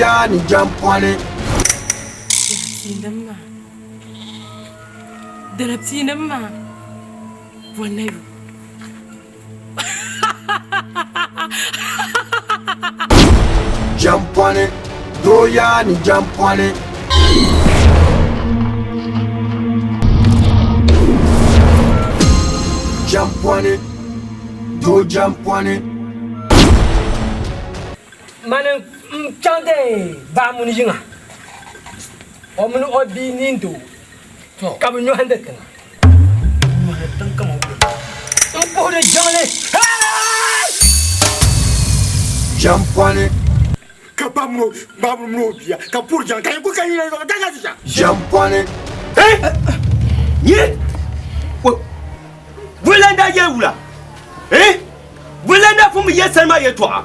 yaa ni jɛmpɔni. Piinim maa, dina piinim maa, bɔ na yo. Jɛmpɔni, doo yaa ni jɛmpɔni. Jɛmpɔni, doo jɛmpɔni. Mani n-chaŋ ti bahi muni yiŋa, o mini o bia Nindoo ka bɛ nyɔhindi tiŋa. Nyɔhindi tiŋ kaman wurim. M-puhiri jiŋli. Jɛmpɔni. Ka ba mini o ba mini o bia ka puhiri jiŋli ka yi kuli ka yi ka ka ti shɛm. Jɛmpɔni. Nyini bulan daa yɛli wula bulan daa pun bi yɛli salima yɛltɔɣa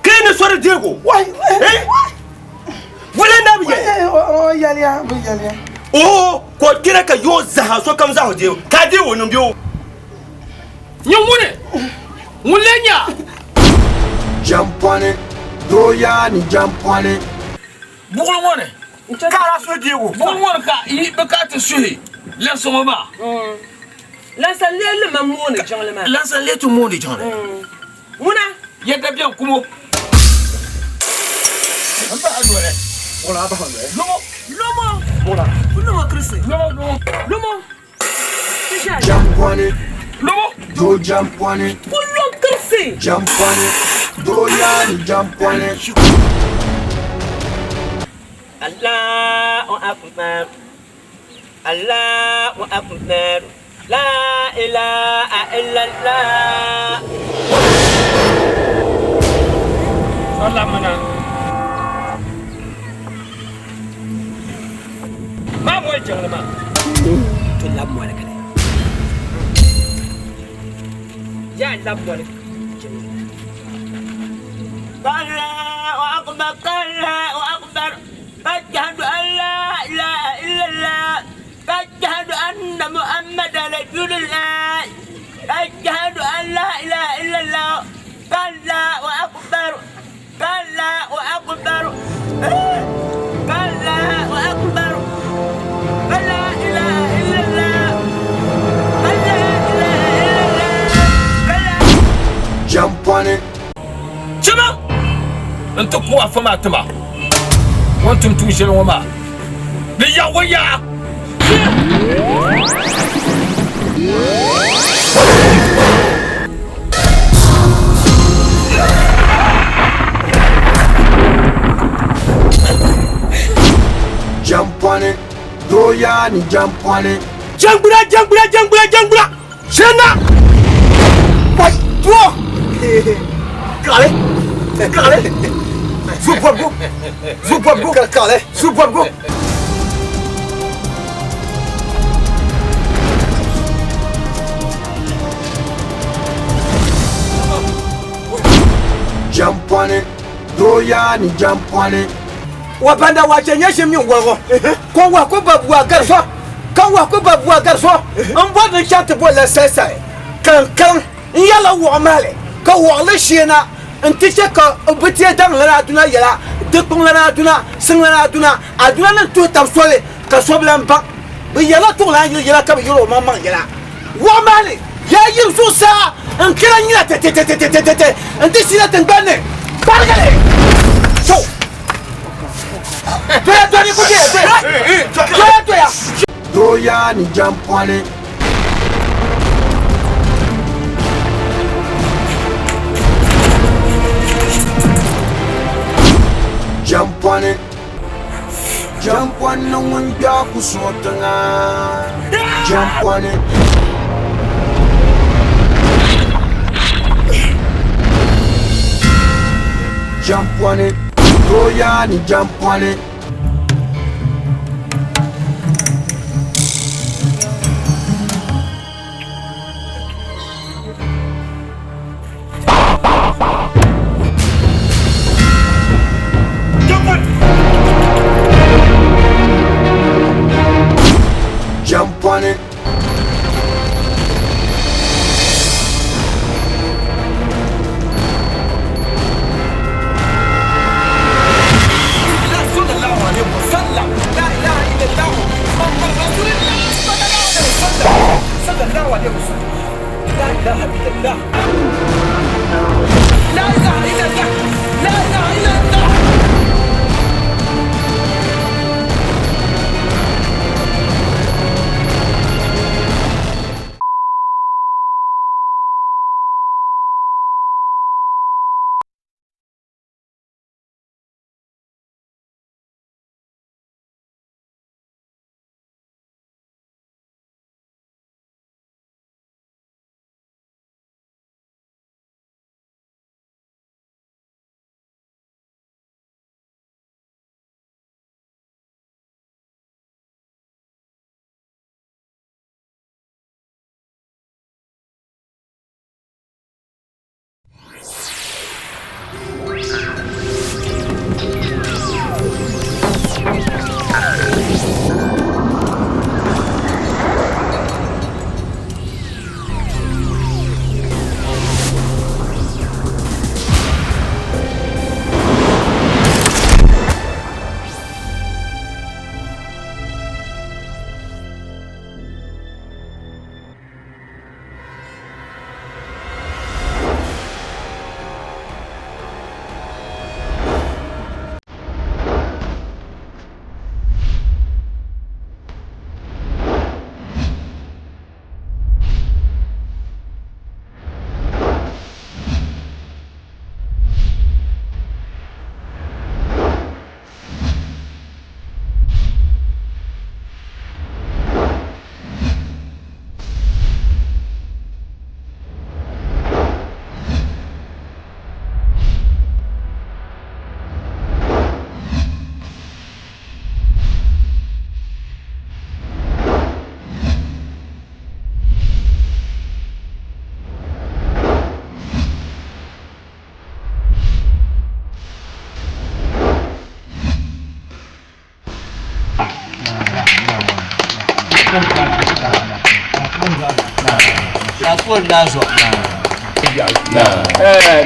ka yi ni sɔri deego bulan daa bi yɛli oo ka o kpɛra ka yo zaha sokam zaha deego ka a deego niŋ bɛ o Nyɛ ŋuni ŋun lee nya? Jɛmpɔni, doo yaa ni jɛmpɔni. Buɣili ŋɔ ni Ka a daa suhi deego. Buɣili ŋɔ ni ka yi bi ka ti suhi lansi ŋɔ maa. Lansa n-lee li ma mooni jiŋli maa. Lansa n-lee ti mooni jiŋli. Ŋuna. Yɛda bɛn kum o. M bahi noli. Buɣili a bahi noli. Lomo. Lomo. Buɣili a. Lomo Kirisi. Lomo lomo. Lomo. Jɛmpɔni. Lomo. Doo jɛmpɔni. Ku lom Kirisi. Jɛmpɔni. Doo yaa ni jɛmpɔni. Allahu akbar Allahu akbar La ilaha illallah Allah mana maa moli jiŋli maa To lab moli gili Yaa lab moli jiŋli Allahu akbar Allahu akbar Ashhadu an la ilaha illallah Ashhadu anna Muhammadan rasulullah Ashhadu an la ilaha illallah Allahu akbar Allahu akbar Allahu akbar La ilaha illallah La ilaha illallah Jɛmpɔni. Chama n-ti ku afa maa tima o ni tum tuun shɛli ŋɔ maa di yaɣ o yaa. Jɛmpɔni, doo yaa ni jɛmpɔni. Jɛngbura jɛngbura jɛngbura jɛngbura sena wai tuo kaɣali kaɣali zu bɔbigu zu bɔbigu kaɣali zu bɔbigu. Jɛmpɔni, doo yaa ni jɛmpɔni. Wa banda wa chɛ nyɛ ʒim mini wɔligu ka o wahi ku ba bua gari so ka wahi ku ba bua gari so n bɔri ni chaŋ ti bo la salisali ka n kariŋ n yɛrila wɔɣu mahali ka wɔɣili sheena n ti chɛ ka bɛ teei daŋlana Aduna yɛla, dikpiŋlana Aduna, siŋlana Aduna, Aduna ni tuhi tab soli ka so bi lan baŋ. Bɛ yɛrila tuɣilan yili yɛla ka bi yɛr omaŋmaŋ yɛla. Wɔɣu mahali yaa yiri zuɣusaa n kɛra nyina tɛtɛtɛtɛtɛtɛ n ti shina tiŋgbani ni gbarigi li. So doya doya ni ku doya doya doya doya. Doo yaa ni jɛmpɔni. Jɛmpɔni. Jɛmpɔni ni ŋun kpɛɣu ku suɣi tiŋa. Jɛmpɔni. Jɛmpɔni. Doo yaa ni jɛmpɔni. Jɛmpɔni. alaihi wasallam. La ilaha illallah. La ilaha illallah. La ilaha illallah.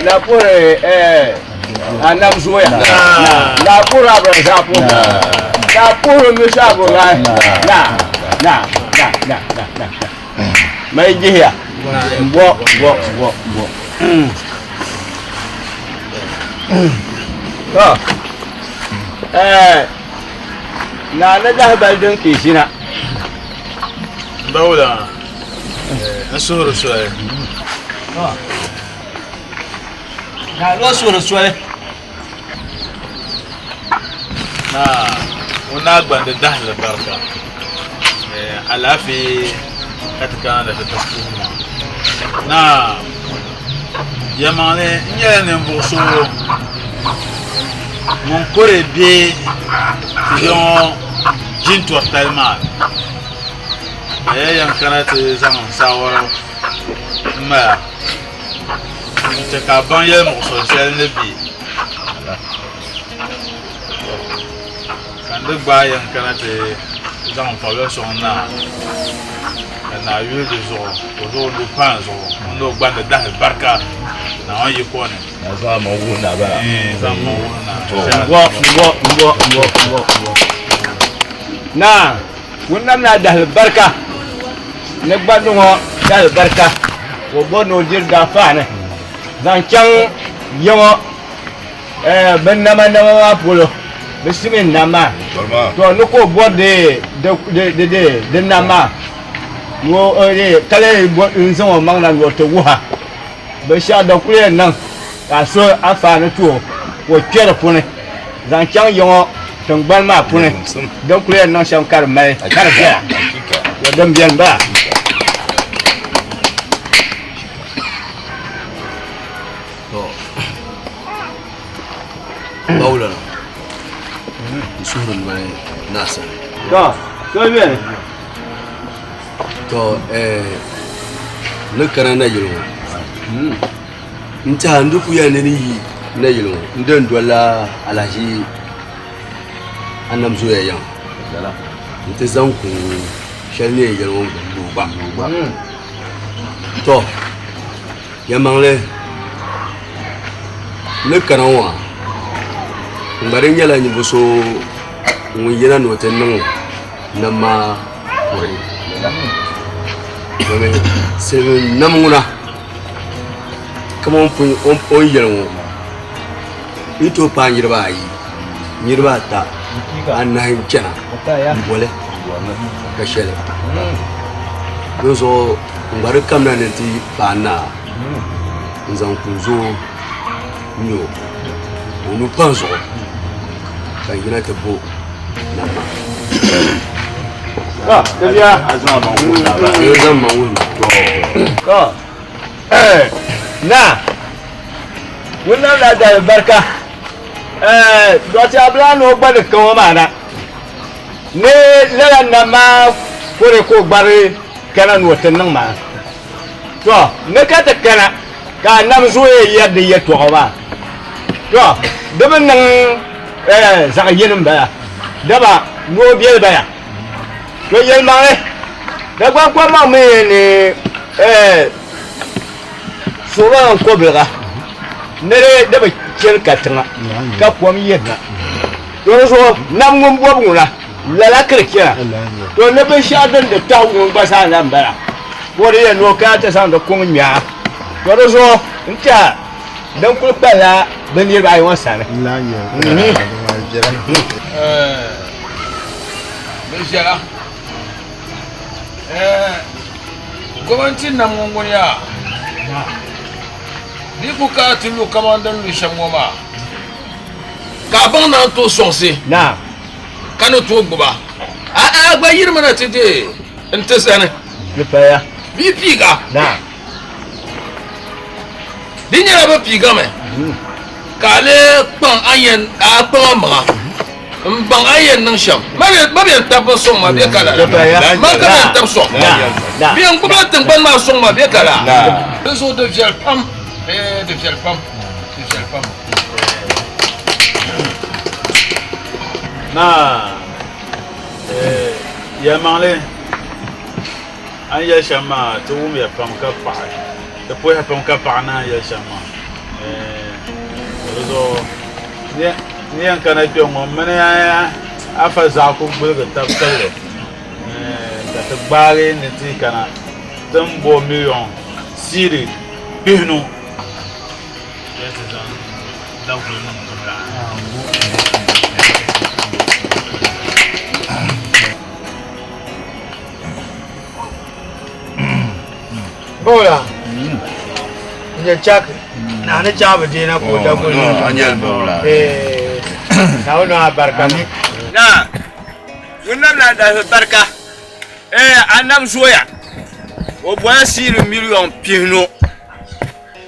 Napuri anam zoya napuri abirazapo napuri misabu na na na na na na na mai jihiya bɔ bɔ bɔ bɔ to na na lahibali din ka ʒina Dawuda n suhuri soli. Na lo suhuri soli. Na ŋun naa gbandi dahili barika. Alaafee ka ti kana ni ti ti puhi maa. Na yɛlimaŋli n nyɛla ninvuɣ so ŋun kuri bɛ ti ya ŋɔ jintɔritali maa ni. Ka ya yɛn kana ti zaŋ n saawara m-mali a n-chɛ ka a baŋ yɛlimuɣisir shɛli ni be. Ka n di gbaai yɛn kana ti zaŋ n fabila sɔŋ naa, ka naa yuli di zuɣu, ka o zaŋ o nuu pa n zuɣu n ni o gbandi dahi barika Naawuni yiko ni. Zaŋ ma wuhi naa bala. Zaŋ ma wuhi naa. Mbɔ, mbɔ, mbɔ, mbɔ, mbɔ, mbɔ. Naa, ŋun nam naa dahili barika ni gbandi ŋɔ dahili barika ka o bɔri ni o diri daafaani zaŋ chaŋ ya ŋɔ bɛ nama nama maa polo, bɛ simi nam maa. To ni ka o bɔri di nam maa ka lee n-zaŋ o maŋ na ni o ti wuhi a binshɛɣu din kuli yɛn niŋ ka a suhi anfaani ti o ka o kpe di puuni zaŋ chaŋ ya ŋɔ tiŋgbani maa puuni din kuli yɛn niŋ shɛm ka di mali ka di viɛla. To din beni m-bala. To bawulana n suhuri noli naa sani. To so beni. To ni kana nayili ŋɔ n tiɛha n di ku yɛli ni ni yi nayili ŋɔ n den dolila alahichi anam zoya yiŋa n ti zaŋ kuŋ shɛli ni yɛn yɛli ŋɔ gba n looi gba. To yɛlimaŋli ni kana ŋɔ n gba di nyɛla ninvuɣu so ŋun yina ni o ti niŋ nam maa kuri. Domin silimiin nam ŋuna kamani o ni yɛli ŋɔ yi tooi paai niriba ayi niriba ata anahi n-chana m-boli ka shɛli dinzuɣu n gba di kamina ni nti paai naa n-zaŋ kuŋ zooi n-nyɛ o ka o nuu pa n zuɣu ka n yina ti bo nam maa. N zaŋ ma wuhi ma. Naa, ŋun nam la dali barika, dɔɣite Abila ni o gba ni ka ŋɔ maa na ni lala nam maa kore ka o gbari kana ni o ti niŋ maa. Tɔ! Ni ka ti kana ka a nam zooya yɛri di yɛtɔɣa maa, tɔ! Di bi niŋ zaɣ yini m-bala, dama noo biɛli ba ya. Tɔ! Yɛlimaŋli, Dagbaŋ kɔŋmaŋ mi ni suɣumaŋ kɔbiliga ni di bi chani katiŋa ka kom yirina. Tɔ! Di zuɣu nam ŋun bɔbi ŋuna lala ka di chana. Tɔ! Ni binshɛɣu din di tahi ŋun gba zaa na m-bala. Ka o di yɛn ni o kana ti zaŋdi kuŋ ŋme a. Tɔ di zuɣu n tɛha din kuli kpalila bɛ niriba ayi ŋɔ sani. Di viɛla. Gomnanti nam ŋɔ ŋuni yaa di ku kana ti lu kaman din lu shɛm ŋɔ maa ka a baŋ naan tooi sɔŋsi ka ni tooi gbuba a gba yirimi na ti deei n-ti zani. Di paya. Bɛ piiga. Di nyɛla bɛ piigami ka a lee kpaŋ a yɛn a kpaŋ a maŋa n-baŋ a yɛn niŋ shɛm. Ma bɛ yɛn tabi ba sɔŋ ma bɛ ka lala. Ma ka bɛ yɛn tabi sɔŋ. Bɛ yɛn gbubila tiŋgbani maa sɔŋ ma bɛ ka lala. Di zuɣu di viɛli pam. Di viɛli pam. Di viɛli pam. Naa. Yɛlimaŋli, a ni yɛli shɛm maa ti wumya pam ka paɣi, ti puhiya pam ka paɣi ni a ni yɛli shɛm maa. Di zuɣu ni yɛn kana kpe ŋɔ m mini afa zaɣa ku gbuligi tab tibili ka ti gbaagi ni ti kana ti ni bo miliɔn siiri pihinu ti zaŋ daguli niŋ jiŋlaa. Bawla n-nyɛ chaki naa ni chaɣi bi deena ka o daguli niŋ Naawuni niŋ a barika niŋ. Naa, ŋun nam la dahi barika. Ee, a nam zooya. O bola siiri miliɔn pihinu.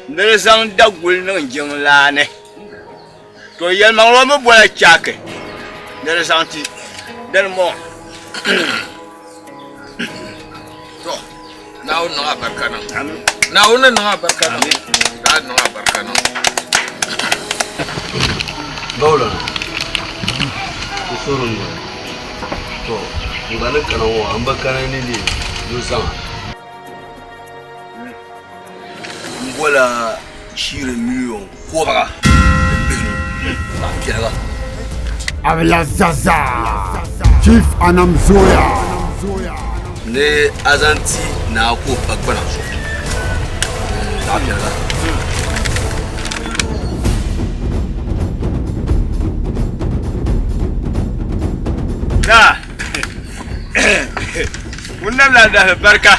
Ni di zaŋ daguli niŋ jiŋlaa ni. To yɛlimaŋli o mi bola chaaki ni di zaŋ ti dini m-bɔŋɔ. To Naawuni niŋ abarika niŋ. Naawuni niŋ abarika niŋ. Naawuni niŋ abarika niŋ. Bawla n suhuri n bɔŋɔ. To n gba ni kana ŋɔ a ni bi kana ni leei yo zaŋa. N bola shiiri miliyon kɔbiga ni pihinu zaɣ piɛliga. Abila Zaza, Chief Anam Zoya. Ni a zaŋ ti naa ka o pa gbana zuɣu zaɣ piɛliga. Naa, ŋun namla dahi barika.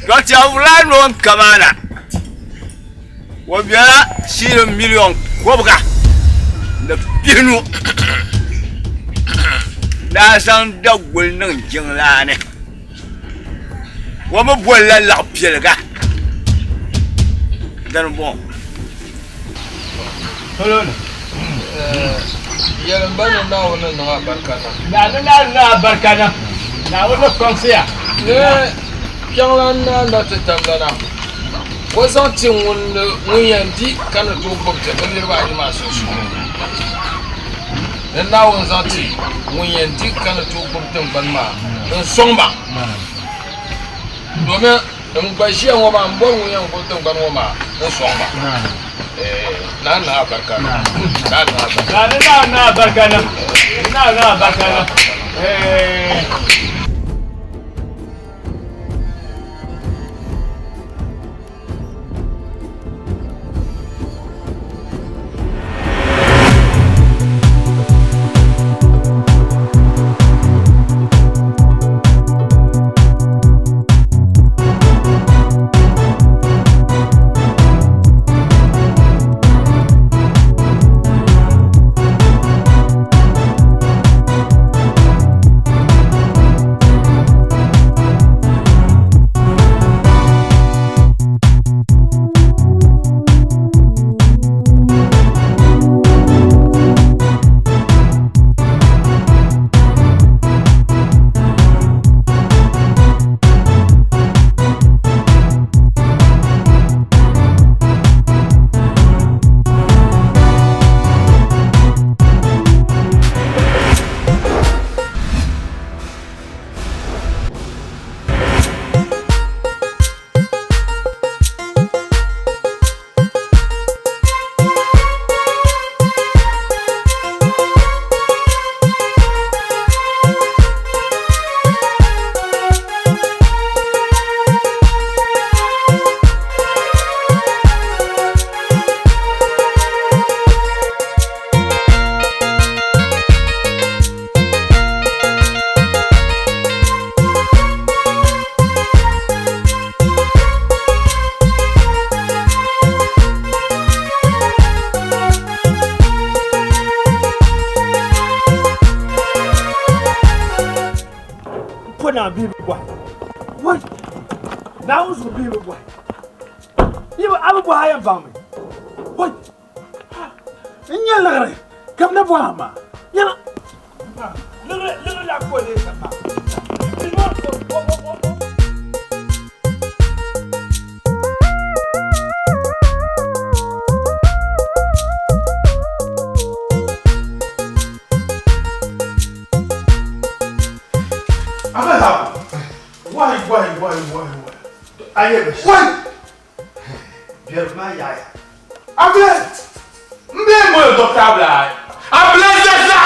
Dɔkta Wulano Nkabana, o bela shirin miliɔn kɔbiga ni pihinu daa zaŋ daguli niŋ jiŋlaa ni. O mi bolila laɣ piɛliga. Dini m-bɔŋɔ. Polo ni. Yɛlim ba ni Naawuni ni niŋ a barika niŋ. Naawuni ni niŋ a barika niŋ. Naawuni ni kpaŋsi ya. Ni Kpiɔŋlan Naa na ti tamlana, o zaŋ ti ŋun yɛn di ka ni tooi gbubi ti bɛ niriba ayi maa sunsuuni. Ni Naawuni zaŋ ti ŋun yɛn di ka ni tooi gbubi tiŋgbani maa n-sɔŋ ba. Domin N gba ʒiya ŋɔ maa, m bɔri ŋun yɛn gbubi tiŋgbani ŋɔ maa n-sɔŋ ma. Naa niŋ a barika niŋ. Naa niŋ a barika. Naa niŋ a barika niŋ. Naa niŋ a barika niŋ. Wai! Naawuni zuɣu bihi bi bɔhi. Yi bi, a bi bɔhi a yɛn baŋmi. Wai! N nya liɣiri ka bɛ na bɔhi a maa. Nyama! Liɣiri, liɣiri la ka o leei shɛm maa. Bihi maa, o, o, o, o. Wai wai wai wai wai. Aye bɛ Wai! Biɛri maa yaaya. Abile! N bɛ mo doctor Abila. Abila zaza!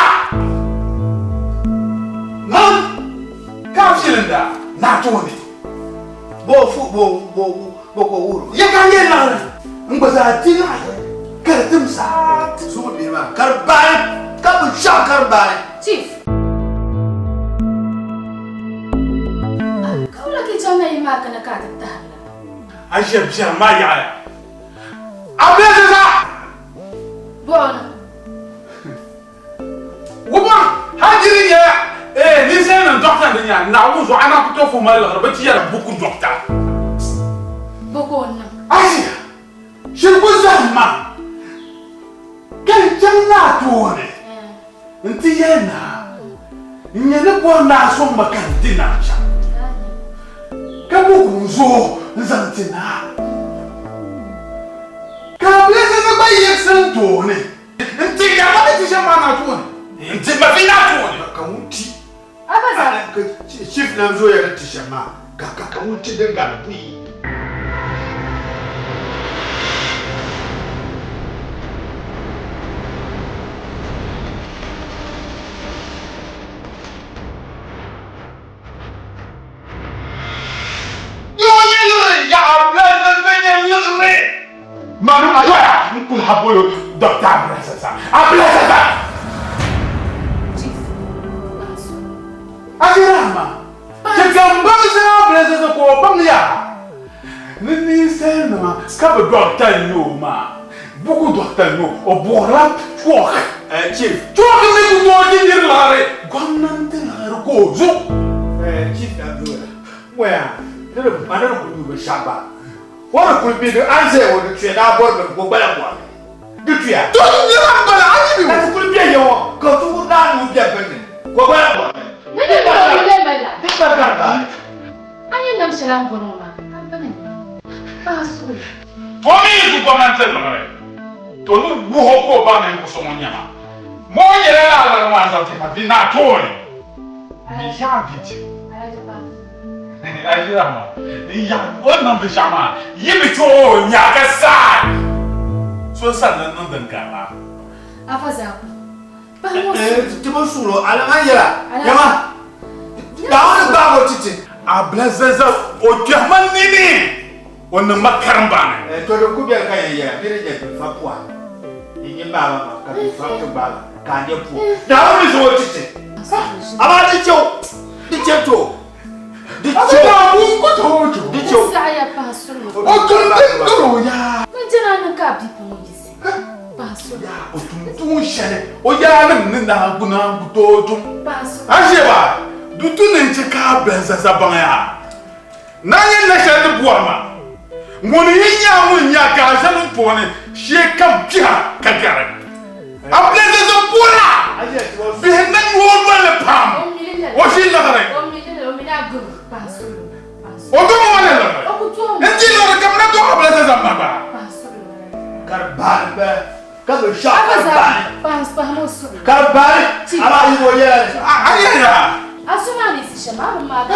Man! Ka filin da na tooni. Bo fu bo bo bo ko wuro. Ya ka nyɛ laɣiri n gba zaa di laɣiri ka di tim saa. Zuɣu bihi maa ka di baani ka bi shɛɣu ka di baani. Chief. Ka wula ka i chaŋ na yi maa kana ka a ti tahiri la? A ʒiya biɛri maa yaɣaya. Abila zaza! Bɔɣu ni. Wuma hajiri nyɛ eh ninsalinima dɔkta ni nya Naawuni zuɣu a na ku tooi fo mali liɣiri bɛ ti yɛra buku dɔkta. Bɔ ka o niŋ? Asia, shiri ku zahim ma ka n chaŋ naa tooni nti yɛli naa, N nya ni bɔri ni a sɔŋ ma ka n ti nam chaŋ, ka buku n-zooi n-zaŋ ti naa. Ka Abdulaziz gba yiɣisi n tooni. N-ti ka ma ni ti shɛm maa naa tooni. N-ti ma vi naa tooni. Ka ŋun ti Chief nam zooya ni ti shɛm maa ka ka ŋun ti din gari buyi. Yoo nyɛ liɣiri yaɣa Abdulaziz bɛ nyɛ liɣiri. Manu adoya n kuli ha bolo Dr. Abdulaziz Abdulaziz. Ajirama chɛ ka m baŋ shɛŋa Abdulaziz ka o baŋ ya ni ninsalinima ka bɛ dɔkta n-nyɛ o maa buku dɔkta n-nyɛ o o buɣirila chalk Chief chalk mi ku tooi ti niri liɣiri gomnanti liɣiri ka o zu. Chief Abdulaziz ŋɔya ni di ma ni di kuli nyɛ binshɛɣu gba. O ni kuli mi ni a ni zaya ŋɔ di tuya ni a bɔri bini ka o gbala bɔri li. Di tuya. To n nyɛla m bala a yi mi Ka ti kuli be ya ŋɔ ka ti wuri ni a nuu be bini ni ka o gbala bɔri li. Ni di bɔri li lee mali la. Di kpa gari baani. A ni nam shɛli a ni bɔri ŋɔ maa, ka m baŋ ni paai suɣili. To mi yi ku gomnanti liɣiri, to ni wuhi o ka o baŋ ni n ku so ŋun nyɛ ma. Ma o nyɛla lala liɣiri ŋɔ a ni zaŋ ti ma di naa tooni. Mi yaɣi vi ti. Ayirama, ya o niŋ binshɛɣu maa yi bi chɛ o nya ka saai so sani ni niŋ din gari maa. Afa Zaku, pahi ŋɔ suɣili. Ti bi suɣili o, alama yɛla, yɛma, Naawuni gbaag o ti ti. Abila zaza o kpɛhi ma nini, o niŋ ma karimbaani. To di ku beni ka yɛn yɛla ni di nyɛ binfa pua, di nyɛ maaba maa ka binfa ti gbaag a ka a nyɛ pua. Naawuni ni zaŋ o ti ti, amaa di chɛ o, di chɛ ti o. Di chɛ o. Di chɛ o. Saɣiya pahi suɣili. O tum din gari o yaa. Min jɛna a niŋ ka a bia pun yiɣisi pahi suɣili. O tum tuun shɛli o yaanim ni naan ku naan ku tooi tum. Pahi suɣili. A ʒe ba, di tu ni n chɛ ka a bɛn zaza baŋ ya. Naa yɛn na shɛli ni bɔri ma. Ŋuni yi nya ŋun nya ka a ʒe n tooni shee kam kpiha ka gari. A bɛn zaza bɔra bihi na nyu o noli pam, o ʒi liɣiri. O dɔŋ ŋɔ ni liɣiri. N di liɣiri ka bɛ na dɔɣi a bɛn zaza ma gba. A yɛliya. A bɛn zaza.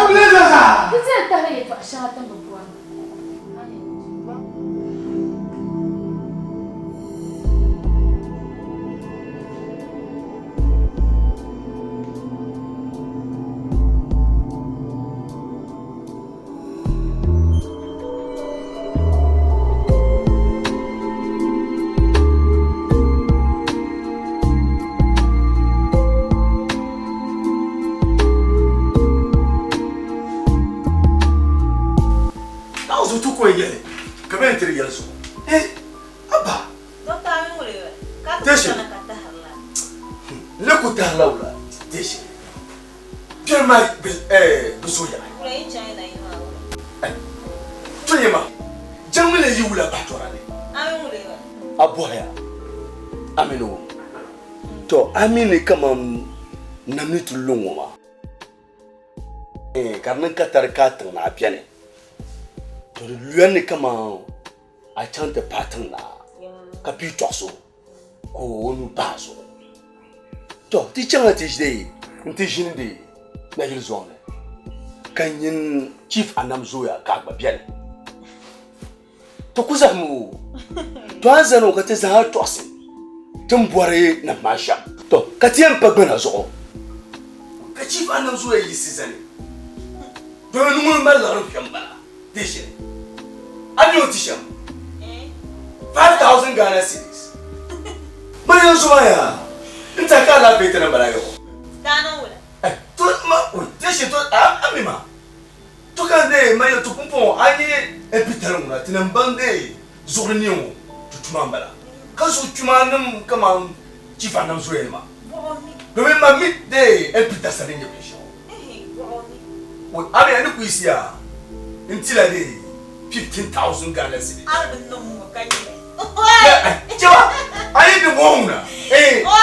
Naawuni zuɣu tu ka o yɛli ka bɛ yɛn tiri yɛli zuɣu. Eh, Abba. Doctor a mi wuli ka ti Teshi. kana ka tahiri la. N lee ku tahirila wula Teshi. Kpɛri maa bi zooya. Wula yi chaŋ na yi maa wula. To nyɛ ma jaŋmi le yi wula bahi tɔra ni. A bɔhiya a mini o. To a mi ni kaman nam ni ti lu ŋɔ maa. Ka di niŋ ka tari ka tiŋ naa beni. To di luya ni kaman a chaŋ ti paai tiŋ naa ka pii tɔɣisi o ka o nuu pahi a zuɣu. To ti chaŋla ti ʒi n-ti ʒini di nayili zɔŋ ni ka nyin Chief Anam zooya ka a gba beni. Ti ku zahim o. To a ni zani o ka ti zaŋ a tɔɣisi ti ni bɔri nam maa shɛm. To ka ti yɛn pa gbana zuɣu ka Chief Anam zooya yiɣisi zani domi ni ŋun mali liɣiri kpɛm bala di ʒini. A mi o ti shɛm? 5000 Ghana cedis. Mali yɛn zoma yaa n ta ka alaafee ti ni bala yɔɣɔ. To ma ti shɛ to a mi ma. To ka n-deei ma yɛli, To pumpɔŋɔ a ni epitali ŋuna, tinim ban deei zuɣuri ni ŋɔ ti tuma m-bala, ka zuɣu kpimanim kaman chifanim zoyanima, domin man mi deei epita sani nyɛ binshɛɣu. A mi a ni kuyisi yaa n-ti la deei 15,000 Ghana cedis. Chɛba, a yi di bɔŋɔ ŋuna,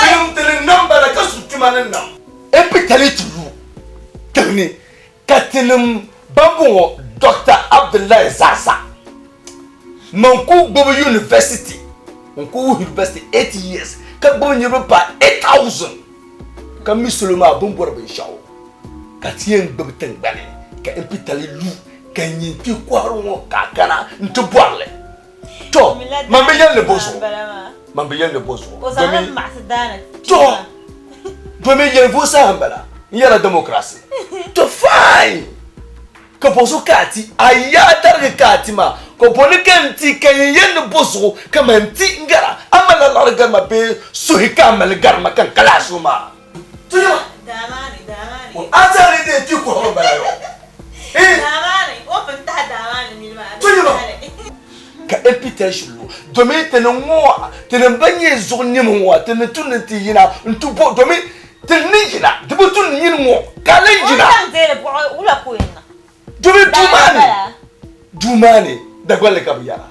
tinim tinim nam bala ka zuɣu kpimanim nam. Epitali ti lu tiŋ ni Ka tinim ban bɔŋɔ Doctor Abdullahi Zaza man ku gbubi university n ku wuhi university 8 years ka gbubi niriba paai 8000 ka mi salo maa bini bɔri binshɛɣu ka ti yɛn gbubi tingbani ka n-pitali lu ka nyin ti kɔhiri ŋɔ ka a kana n-ti bɔri li. To man bi yɛli ni bo zuɣu man bi yɛli ni bo zuɣu domin to domin yɛli bo saha n bala n yɛla democracy to fine ka bo so ka ti a yaa darigi ka ti ma ka bo ni ka n ti ka n yɛli ni bo zuɣu ka man ti n gara a malila liɣiri gari ma bee suhi ka a mali gari ma ka n ka lahi so maa to yɛma a zaa ni dee ti kɔhiri bala yɔ Ka Epitɛl shiri lu, domin ti ni ŋɔ ti ni ba nyɛ zuɣu nim ŋɔ, ti ni tu ni ti yina n-ti bo, domin ti ni yina, di bi tu ni nyini ŋɔ ka a lan yina. Domin duu maa ni, duu maa ni Dagbanli ka bɛ yɛra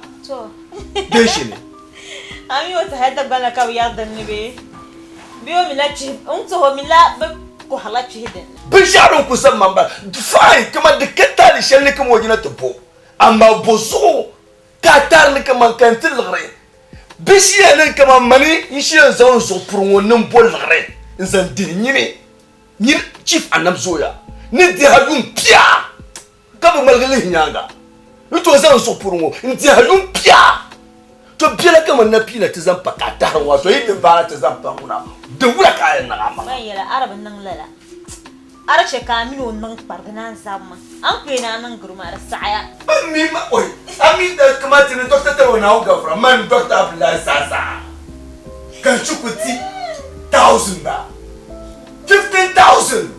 bee shini? Binshɛɣu din ku zab ma m-bala. Fine, kaman di ka taali shɛli ni kaman o yina ti bo, amaa bo zuɣu ka a taari ni kaman ka n ti liɣiri bɛ shiya ni kaman mani n-shi yɛn zaŋ n zuɣu puri ŋɔ niŋ bo liɣiri n-zaŋ dihi nyini nyini Chief Anam zooya ni diha yuun pia ka bi ŋmaligi lihi nyaaŋa ni tooi zaŋ n zuɣu puri ŋɔ n-diha yuun pia. To bela kaman napiila ti zaŋ pa ka a tahiri ŋɔ, to yi ti vaara ti zaŋ pa ŋuna, di wula ka a yɛn niŋ a maŋa? Man yɛla, a di bi niŋ lala. A di chɛ ka a min o niŋ kparigi ni a ni zabi ma. A ni kul yɛn a niŋ garo maa, di saɣiya. Man mi ma, oi, a mi da kaman ti ni Dɔkta Tariwa Naawuni gafara, man Dɔkta Abdullahi Zaza ka n chi ku ti thousand ba, 15,000,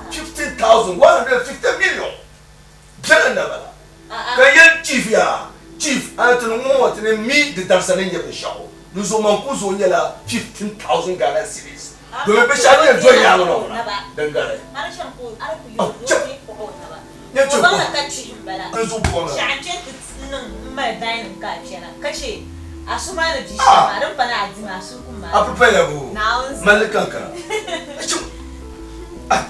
15,000, 150 million. Bela n-na bala. Ka yɛli chief yaa, Chief, a ni ti ni ŋɔ ŋɔ ti ni mi di darisa ni nyɛ binshɛɣu. Di zuɣu man ku zuɣu nyɛla 15,000 Ghana cedis. Domin binshɛɣu din yɛn doli nyaangi ŋɔ ŋuna, din gari. Oh, chɛ! Nyɛ chɛ kɔhi. Di zuɣu buɣim la. Ah! A prepare bu mali kankara. Achim! Ah!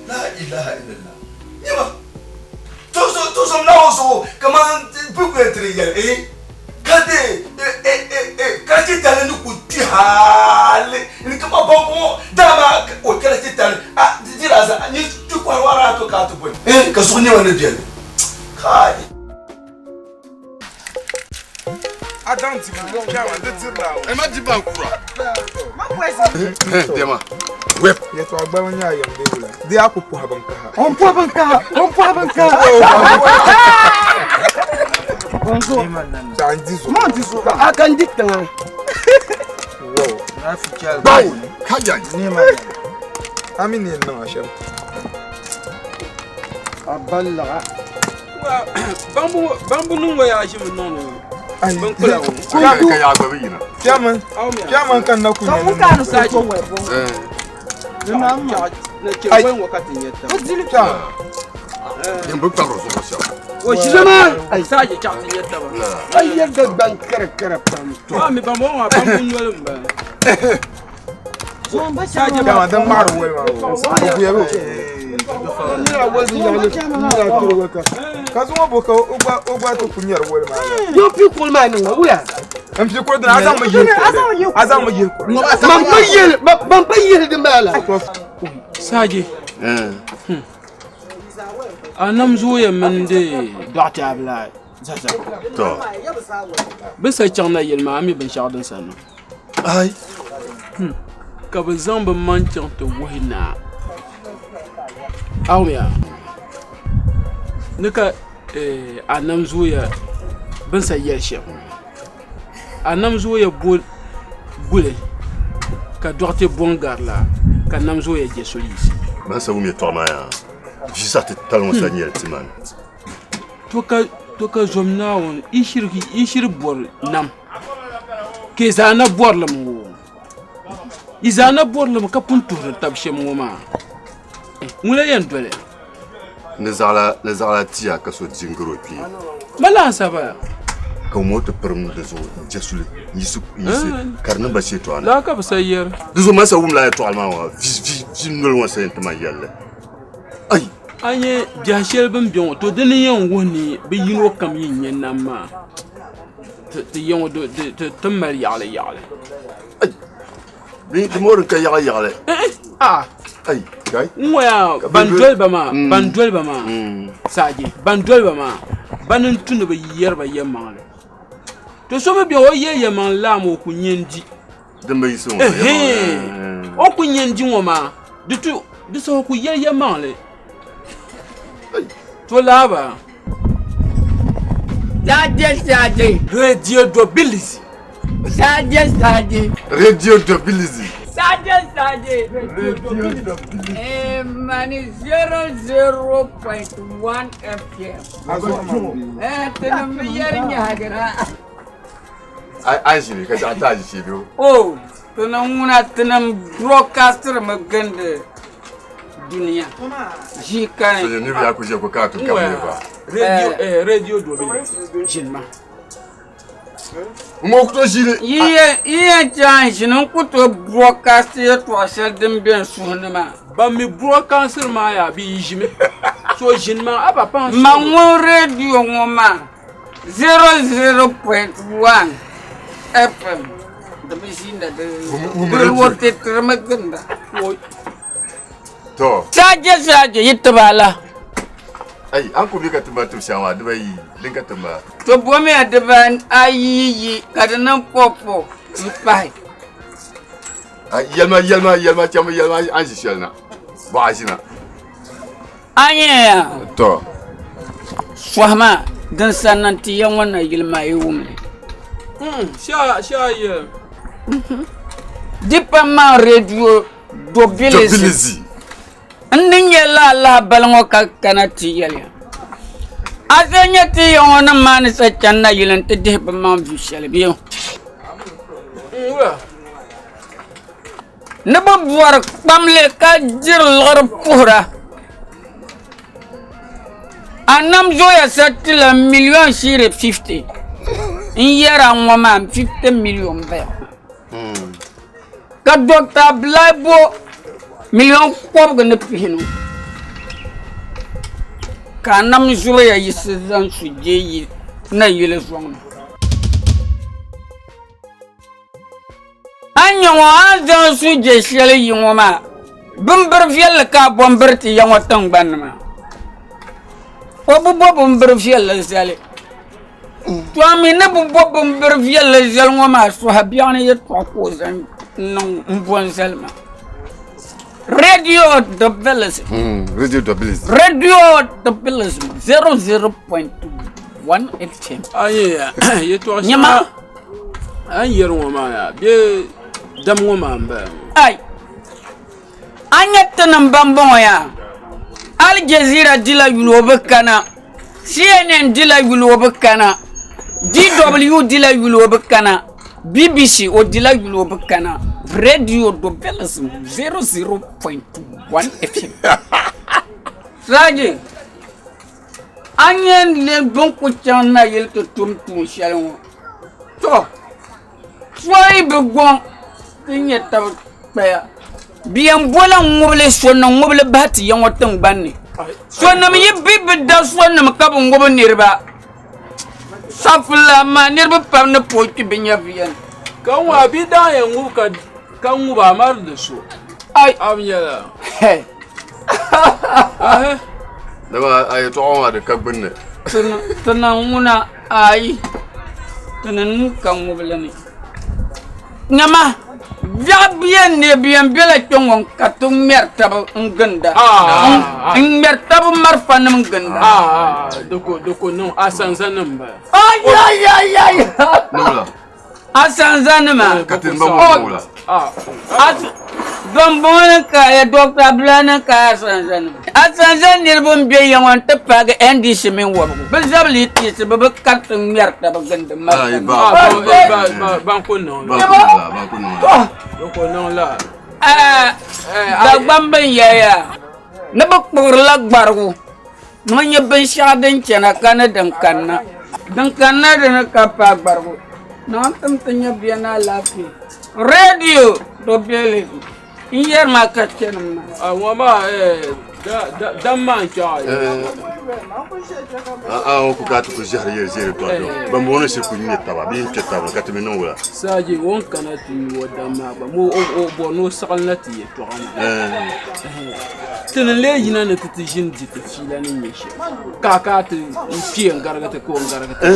La ilaha illallah. Nyama. To so to so na o so kaman bi ku yɛn tiri yɛli eh ka de eh eh eh eh karachi tali ni ku kpi hali ni kama bɔŋ dama o karachi tali a dira za ni ti kɔhiri wara to ka ti bɔli eh ka suhu nyɛma ni biɛni kai. Adam dibu chairman di dirila o. Ẹ má di ban kura. Dema. Web. Yɛtɔɣa gbaliŋ nyɛ a yɛm bee wula? Di a ku pɔhi bin kaha. O ni pɔhi bin kaha, o ni pɔhi bin kaha. Ka n di zuɣu. Ma di zuɣu. A ka n di tiŋa. Bawo. Kajan. A mi ni yɛn niŋ a shɛm. A ballaga. Baŋbu niŋ ŋɔ yaa ʒimi niŋ ni bin kpula ŋɔ. Ka yaa gba bi yina. Chairman, chairman kan na ku nyɛ Ka ka ni sa ko wɛ bɔ. Na chɛ wɛ ŋɔ ka ti nyɛ tam. Chairman. Yɛn bi kpabiri zuɣu shɛm. O ʒiza maa saaji chaɣ ti nyɛ taba. A yɛri Dagbaŋ karakara pam. A mi ban bɔŋɔ maa pam noli m bala. Saaji Dama din ŋmaɣiri woli maa o. O buya bɛ ka zuŋɔ bo ka o gba o gba ti ku nyɛri woli maa Yo pi kuli maa niŋ wula. N pi kuli dina a zaŋ mi yihi kuɣuli a zaŋ mi yihi kuɣuli. Man pa yeli man pa yeli din bala la. Saaji. A nam zooya mini di dɔɣite abila zaza. To. Bɛ sa chaŋ na yili maa a mi binshɛɣu din sa niŋ. Ai. Ka bɛ zaŋ bɛ maŋ chaŋ ti wuhi naa. Awuya. Ni ka a nam zooya bɛ ni sa yɛli shɛm. A nam zooya bo guli ka dɔɣite bɔŋ gari la ka nam zooya je soli yiɣisi. Man sa wum yɛtɔɣa maa yaa vi zaɣ titali ŋɔ sa nyɛli ti mani. To ka zom Naawuni yi shiri bɔri nam ka yi zaa na bɔri li mi ŋɔ yi zaa na bɔri li mi ka pun tuhiri tab shɛm ŋɔ maa ŋuna yɛn doli. Ni zaɣila tia ka so di n-gari o kpee. Ma laasabu ya. Ka o ti pirim di zuɣu n-je suli n-yiɣisi ka di niŋ ba shɛtɔɣa ni. Laa ka bɛ sa yɛri. Di zuɣu man sa wum lala yɛtɔɣili maa ŋɔ vi noli ŋɔ sa yɛn ti ma yɛlli. Ai! A nya biɛhi shɛli bɛ ni be ŋɔ, to di ni yɛn wuhi ni bɛ yino kam yi nya nam maa, ti ya ŋɔ ti mali yaɣili yaɣili. Ai! Di moori ka yaɣili yaɣili. A! Ai! Kai! N ŋɔ yaa ban doli ba maa, ban doli ba maa, Saaji, ban doli ba maa, bani n-tu ni bɛ yɛri ba yɛlimaŋli. To so mi be o yɛli yɛlimaŋli laa maa o ku nya n-di. Din bi yiɣisi ŋɔ. Ɛhɛn! O ku nya n-di ŋɔ maa, di tu di saha o ku yɛli yɛlimaŋli. To laaba. Saaje saaje. Radio Dobilizi. Saaje saaje. Radio Dobilizi. Saaje saaje. Radio Dobilizi. Eh, mani 00.1 FM. Eh, tini mi yɛri nyahagira. An ʒini ka zaɣ taai ʒi shee Oh, tini ŋuna tini broadcaster mi gindi dunia. Ʒii kani. So niriba yaa ku ʒiya ko ka tun ka bi ba. Radio eh radio Dobilizi. Ʒini ma. N ŋɔ ku tooi ʒini. Yi yɛn chaŋ ʒini n ku tooi broadcast yɛltɔɣa shɛli din be n suhu ni maa. Ban mi broadcasting maa yaa bɛ yi ʒimi. So ʒini maa a ba paŋ. Ma ŋun radio ŋɔ maa 00.1 FM di bi ʒiinda di rotatirimi ginda. To. Saaje saaje yi tiba la. Ai an ku bi ka timba tib shɛŋa maa dibayi din ka timba. To bomiya diba ayi yi ka di niŋ pɔpɔ m pahi. Yɛlima yɛlima yɛlima chɛmi yɛlima an ʒi shɛli na bɔɣa ʒina. A nyɛya. To. Sɔhi maa din sa niŋ ti ya ŋɔ na yili maa yi wum li. Sha sha yɛ. Di pam maa radio Dobilizi. Dobilizi. N ni nyɛ lala lahabali ŋɔ ka kana ti yɛli ya. A zaa nyɛ ti ya ŋɔ nim maa ni sa chani na yili nti dihi bɛ maŋ vi shɛli bee? Ni bɛ bɔri kpamli ka diri liɣiri puhira. A nam zooya sa tila miliyon shiiri 50. N yɛra ŋɔ maa 50 miliyon baya. Ka Dr. Abdullahi bo miliyon kɔbigi ni pihinu ka a nam zooya yiɣisi zaŋ sujee yi nayili zɔŋ ni. A ni nya ŋɔ a ni zaŋ sujee shɛli yi ŋɔ maa bimbiri viɛlli ka a bo m-biri ti ya ŋɔ tiŋgbani ni maa. O bi bo bimbiri viɛlli zali. To a mi ni bi bo bimbiri viɛlli zali ŋɔ maa sɔha biɛɣuni yɛtɔɣa ka o zaŋ niŋ m-bo n-zali maa. Radio Dobilism. Radio Dobilism. Radio Dobilism 00.1 FM. Ayi yɛtɔɣa shɛŋa Nyama. a ni yɛri ŋɔ maa yaa bee dam ŋɔ maa m-bala ŋɔ. Ai a nya tinim ban bɔŋɔ yaa Al Jazeera dila yuli o bi kana CNN dila yuli o bi kana DW dila yuli o bi kana BBC o dila yuli o bi kana Radio Dobilism 00.1 FM. Siraji. A nyɛ n bɛn ku chaŋ nayili ti tum tuun shɛli ŋɔ, tɔ! So yi bi gɔŋ ti nyɛ tab kpaya. Bɛ yɛn bola ŋ-ŋubili sonim ŋubili bahi ti ya ŋɔ tiŋgbani ni. Sonim yi bi bi da sonim ka bi ŋubi niriba. Safila maa niriba pam ni pooi kpi bɛ nyɛviya ni. Ka ŋɔ a bi daa yɛn ŋubi ka ŋubi a mari di so. Ai! A bi nyɛla. Dama a yɛtɔɣa ŋɔ maa di ka gbunni. Ti niŋ ŋuna ayi ti ni niŋ ka ŋubili ni. Nyama biɛɣu bɛ yɛn ne bɛ yɛn bela kpe ŋɔ ka ti ŋmɛri taba n-ginda. N-ŋmɛri taba malifanima ginda. Di ku niŋ asanzanima m-bala. Ayayayay! Asanzanima. Ka ti ba ŋɔ ŋɔ la. Bambɔŋɔ ni ka ya Dɔkta Abdulai ni ka asanzanima. Asanzan niriba m-be ya ŋɔ nti paagi NDC mini wɔbigu. Bɛ zabili yi ti yiɣisi bɛ bi kariti ŋmɛri taba gindi malifanima. Ban ku niŋ la. Ban ku niŋ la. Dagbamba n-yɛliya ni bɛ kpuɣirila gbarigu. Ŋɔ nyɛ binshɛɣu din chana ka ni din kanna. Din kanna dini ka paai gbarigu. Naawuni tim ti nya bia ni alaafee. Radio do beli n yɛri ma ka chani maa. A ŋɔ maa dam maa n kpɛɣa yi. A ŋɔ ku ka ti ku ʒɛhiri yɛli ʒiɛri tɔri do. Ban bɔŋɔ ni shiri ku ŋmɛ taba bee n kpɛ taba ka ti mi niŋ wula. Saaji o ni kana ti nyu o dam maa gba o bɔri ni o saɣim la ti yɛtɔɣa maa. Ti ni lee yina ni ti ti ʒini di ti fiila ni nyɛ shɛm ka a kana ti kpe n-garigi ti ka o n-garigi ti.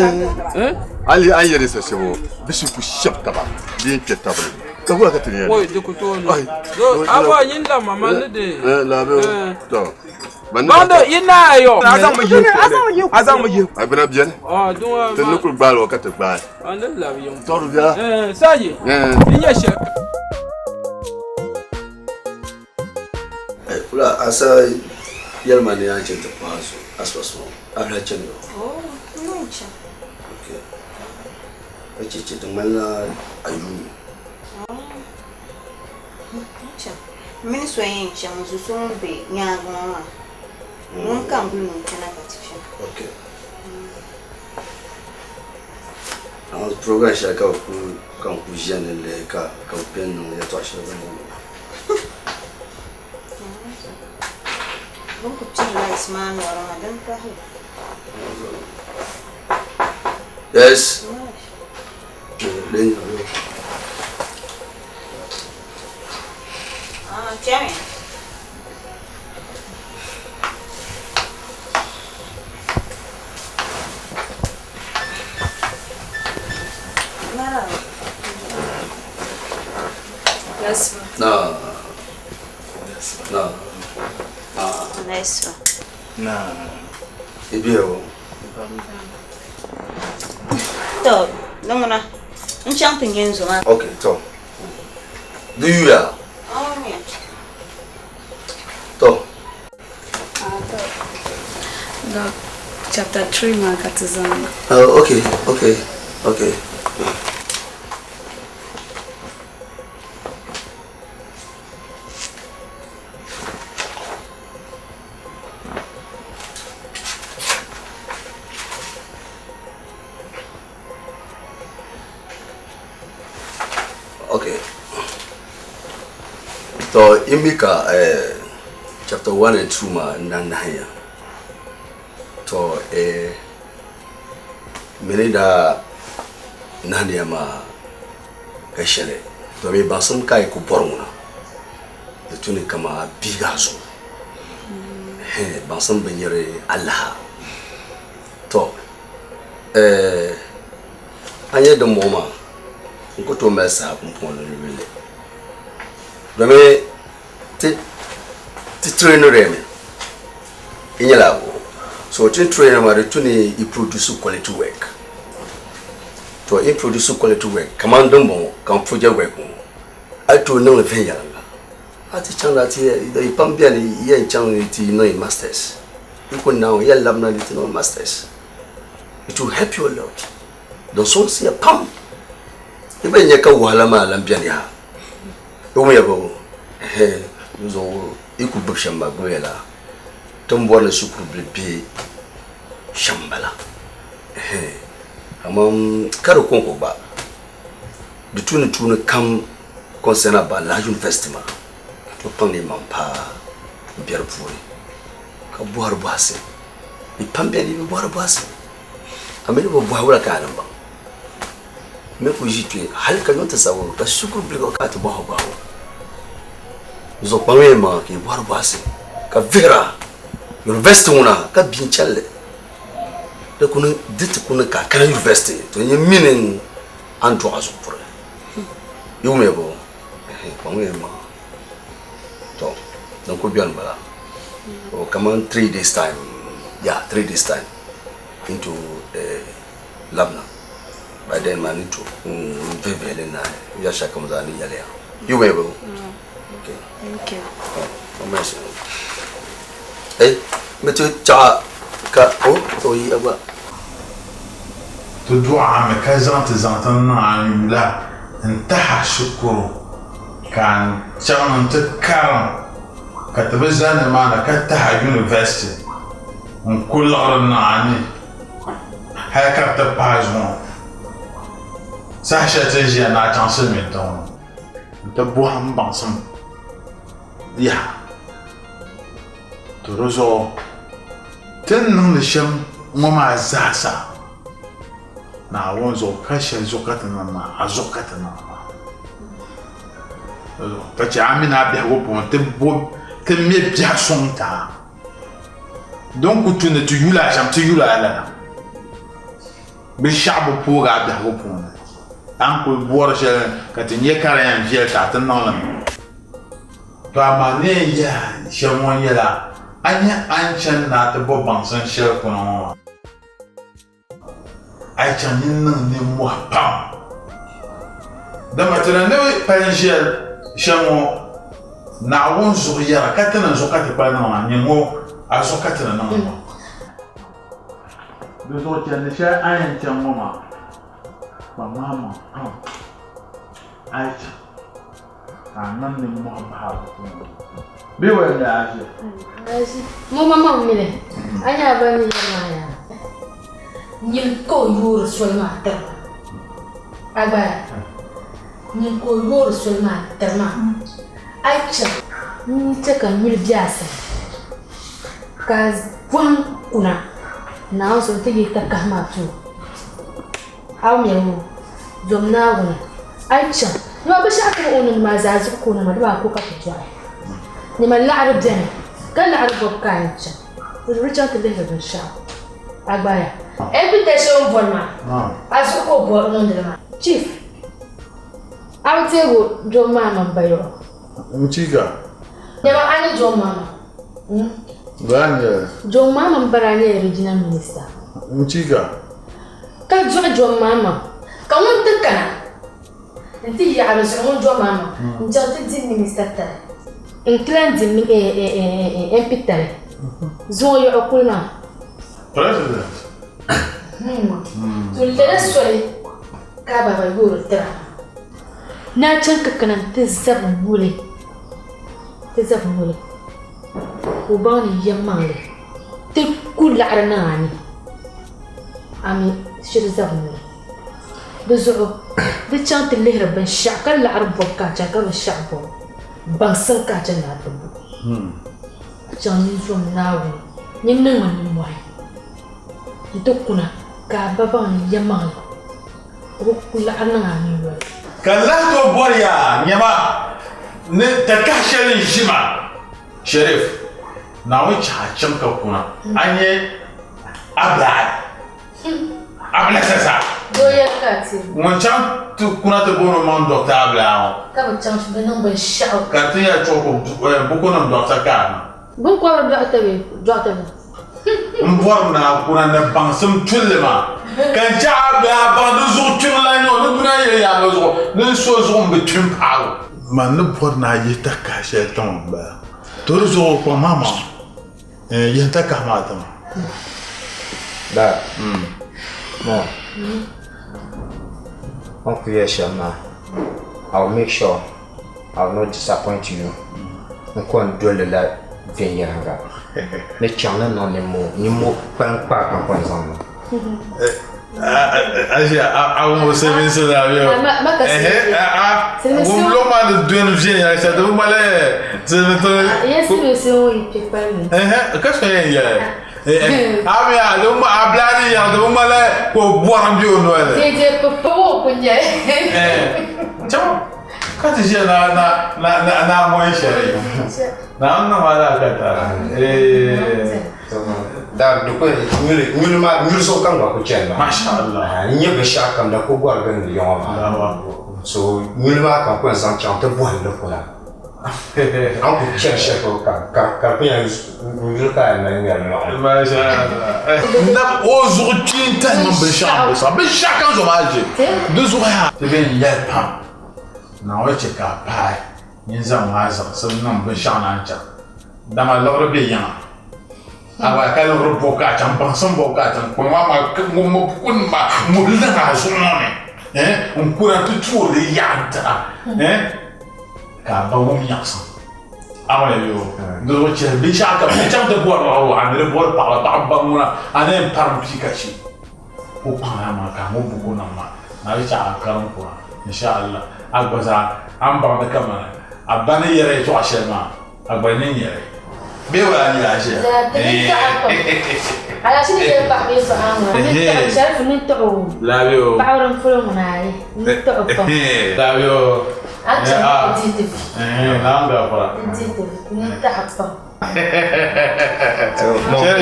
A lihi a ni yɛli sa shɛm ŋɔ, bɛ shiri ku shɛbi taba bee n-kpe taba ni, ka wula ka ti ni yɛn niŋ? Oi, di ku tooi niŋ. A bɔhi nyin lamma man ni deei. Labi o, tɔ. Baŋdi yi naai yo. A zaŋmi yihi kuɣili. A zaŋmi yihi. A bina beni. Ti ni kuli gbaali o ka ti gbaai. A ni labi yiŋ. Tɔri viɛla. Saaji, di nyɛ shɛli. Kula asa yɛlima ni a chɛ ti paai so asibasi ŋɔ a lahi chani o? Oh, n ni chaŋ. Okay. Ka chɛ chɛ di ŋmanila a yuui. N chaŋ. M mini so n-yɛn chaŋ n zo so ŋun be nyaaŋa ŋɔ maa. Ŋun ka n guli ni o chana ka ti chaŋ. Okay. Amaa program shɛli ka bɛ kuli ka n kuli ʒiya ni lihi ka ka bɛ pɛ n-niŋ yɛltɔɣa shɛli bɛ ni niŋ maa. Bɛ ni kuli piri rice maa nɔri maa din pahi. Yes. Ah, chami. Na. Na. Nice one. Na. Ibi o. To, niŋuna. N chaŋ ti nyɛ n zo maa. Okay, to. Di yuya. Oh, yeah. To. Doc, chapter 3 maa ka ti zaŋ na. Oh, okay, okay, okay. Okay. To in mi ka eh, chapter 1 and 2 maa n daa nahi ya. To eh, mini daa nahindi ya maa ka shɛli to mi baŋsim ka yi ku bɔri ŋuna di tu ni kama biiga zuɣu baŋsim bi nyɛri alaha to eh, a nyɛ dimbɔŋɔ maa n ku tooi mali saha pumpɔŋɔ ni yuli domi ti ti trainiri mi i nyɛla abu so ti trainer maa di tu ni i produce quality work to i produce quality work kamani dimbɔŋɔ ka n project work ŋɔ a yi tooi niŋli viɛnyɛliŋga a ti chaŋ na ti i pam beni yɛn chaŋ ni ti niŋ masters i ku naai yɛn labina ni ti niŋ masters it will help you a lot din sɔŋsiya pam i gba nya ka wahala maa lan beni yaha i wumya ba zuɣu i ku gbubi shɛm maa gbubiya la ti ni bɔri ni shikuru bihi be Shɛm m-bala. Kaman ka di kɔŋko gba, di tu ni tuuni kam concern about lala university maa, ka tooi kpaŋdi yi maŋ paai m-be di puuni ka bɔhiri bɔhisi. Bɛ pam beni bɛ bɔhiri bɔhisi, a mi ni bi bɔhi wula ka a ni baŋ? M mi kuli ʒi kpe hali ka nyo ti sabi ka shikuru biligi ka a ti bɔhi bɔhigu. Di zuɣu kpaŋmi yi maŋa ka yi bɔhiri bɔhisi ka vihira university ŋuna ka bia n-chani li. Di kuni di ti kuni ka a kana university to n-nyɛ mini a ni dɔɣi a zuɣu puri. Yi wumya bɔ? Kpaŋmi yi maŋa. To din kuli beni m-bala. Kaman 3 days time, yeah, 3 days time into labina by then maa ni to n vihi vihili naai n yɛli shɛli kam zaa ni yɛliya you may go okay thank you oh, oh, eh mi ti chaɣa ka o o yi gba Ti dɔɣimi ka zaŋ ti zaŋ ti niŋ a yula n-tahi a shikuru ka a chaŋ nti karim ka ti bi zani nimaani ka tahi a university n-ku liɣiri niŋ a ni. Hali ka di ti paai zuŋɔ saha shɛli ti ni ʒiya ni a chaŋ silimiintiŋ ŋɔ nti bɔhim baŋsim yaha. To di zuɣu ti ni niŋdi shɛm ŋɔ maa zaasa Naawuni zuɣu ka shɛli zuɣu ka ti niŋ maa, a zuɣu ka ti niŋ maa. Ka chɛ a mini a biɛhigu puuni ti me biɛhi suŋ ti a. Din ku tu ni ti yuli a shɛm, ti yuli a lala. Binshɛɣu bi poog a biɛhigu puuni. A ni kul bɔri shɛli ka ti nya ka di yɛn viɛli ti a, ti niŋ li mi. To amaa ni yɛn yɛh a shɛm ŋɔ nyɛla, a nya a ni chani ni a ti bo baŋsim shɛli kuna ŋɔ maa. A yi chaŋ nyin niŋ nimmɔhi pam, dama ti ni ni pali n-ʒiya shɛm ŋɔ, Naawuni zuɣu yɛra ka ti ni zuɣu ka ti kpali niŋ maa, nyin ŋɔ a zuɣu ka ti ni niŋ maa. Di zuɣu chandi shɛli a ni yɛn chaŋ ŋɔ maa, kpaŋm amaŋ pam a yi chaŋ. Ka a niŋ nimmohi bahi a bukunima bee waya ni a ʒiya? Mo maŋmaŋ mini a nyɛla ban ni yɛri maa yaa. Nyini ka o yoori soli maa tiri ma. A gba yaa. Nyini ka o yoori soli maa tiri ma. A yi chaŋ n-chɛ ka n yuli be a sani ka pɔhim kuna Naawuni zuɣu nti yihi takahi maa ti o. A mi o, zom Naawuni, a yi chaŋ, nima binshɛɣu ti o niŋ maa zaa zuɣu ka o niŋ maa, di maa ko ka ti dɔɣi. Nima laɣiri beni, ka laɣiri bɔbu ka a yɛn chaŋ. Di di chaŋ ti lihiri binshɛɣu. A gba ya. Invitation o ni bɔri maa, a zuɣu ka o bɔri niŋdi li maa. Chief, a bi teegi o dom maa mini ba yɔɣɔ. N-chika. Nima a ni dom maa maa. Bala n-nyɛ li. Dom maa mini ba daa nyɛla regional minister. N-chika. Ka dɔɣi Jɔn maama, ka ŋun ti kana nti yaɣi di zuɣu ŋun Jɔn maama n-chaŋ ti di minista tali n-ti lan di MP tali zuŋɔ yaɣi kuli maa. President. To lala soli ka a baba yoori tira maa. Ni a chaŋ ka kana nti zabi nyuli, ti zabi nyuli ka o baŋ ni yɛlimaŋli ti ku laɣiri niŋ a ni. A mi shiri zabi noli. Di zuɣu di chaŋ ti lihiri binshɛɣu ka laɣiri bɔbu ka a chaŋ ka binshɛɣu bɔbu baŋsim ka a chaŋ ni a ti bo. A chaŋ nyin zom Naawuni nyin niŋmi nimmɔhi nti kuna ka a ba baŋ ni yɛlimaŋli o bi ku laɣiri niŋ a ni yoli. Ka n lahi tooi bɔri ya nyama ni takahi shɛli n-ʒi ma. Sheriff, Naawuni chahi a chaŋ ka kuna a nyɛ Abdulai Abdulai sasa. Doo yɛli ka a ti. Ŋun chaŋ ti kuna ti booni o maŋ Doctor Abdulai ŋɔ. Ka bi chaŋ bi niŋ binshɛɣu. Ka ti yɛli chuɣu bukunim doctor ka a niŋ. Binkɔbiri doctor bee doctor bɛ. N bɔri ni a kuna ni baŋsim tulli maa ka n chɛ a a baŋ di zuɣu kpiŋ lan nyɛ o ni dunia yili yaaŋa zuɣu ni n so zuɣu m-bi kpi m-paag o. Man ni bɔri ni a yihi takahi shɛli tiŋ m-bala. To di zuɣu kpaŋ maa maŋa yihi takahi maa tiŋa. Dad, Mom, o ni kuli yɛli shɛm maa, I will make sure I will not disappoint you. N ko n dolila viɛnyɛliŋga. Ni chaŋ ni niŋ nimmoo, nimmoo kpalim kpaai kpaŋkpaŋ zaŋ niŋ. Asia, a wum silimiinsi la bɛ o. Ehe, a wum lo maa ni dɔni viɛnyɛla shɛli di bi mali silimiinsi. Yɛ silimiinsi ŋɔ yi kpe kpalim. Ehe, ka so yɛn yɛli. A mi a di bi a bila ni yɛli di bi mali ka o bɔrim bɛ o noli ni. Dee dee pɔpɔbu o ku nyɛ. Chaŋ ka ti ʒiya na na na na na mɔyi shɛli. Na n niŋ ma laa ka tara. Da di ku nyuli nyuli maa nyuli zuɣu ka n gba ku chani maa. Masha Allah. N nyɛ binshɛɣu kam da ku gɔri gindi yiŋɔ maa. So nyuli maa ka n ku yɛn zaŋ chaŋ ti bɔhim di puna. A ni ku chani shɛli polo ka ka ka di ku yɛn nyuli ka a yɛn mali ŋmɛri nyɔɣu. Masha Allah. Nam o zuɣu kpee n tahi mini binshɛɣu n bi saɣi binshɛɣu kam zuɣu maa je di zuɣu yaa. Ti bɛ n yɛli pam Naawuni chɛ ka a paai. Nyin zaŋm a zaŋsim niŋ binshɛɣu ni a ni chaŋ, dama liɣiri be yiŋa. A gba ka liɣiri bɔbu ka a chaŋ, baŋsim bɔbu ka a chaŋ, kpaŋ maa maa ŋun mi bukunima maa ŋubi li niŋ a zuɣu ŋɔ ni n-kuna nti toori li yaɣi n-ti a ka a ba wum nyaɣisim. A ma yo, di zuɣu chɛli binshɛɣu kam, di chaŋ ti bɔri liɣiri a ni di bɔri paɣaba, paɣaba ba ŋuna a ni yɛn parim pii ka chɛ. O kpaŋ a maa ka a ŋɔ buku niŋ ma na di chɛ a karim kuna insha Allah a gba zaa a ni baŋdi kamani a ba ni yɛri yɛltɔɣa shɛli maa a gba ni nyɛli bee wala a nyɛla a ʒiya. Labio. Labio. Naam gafara.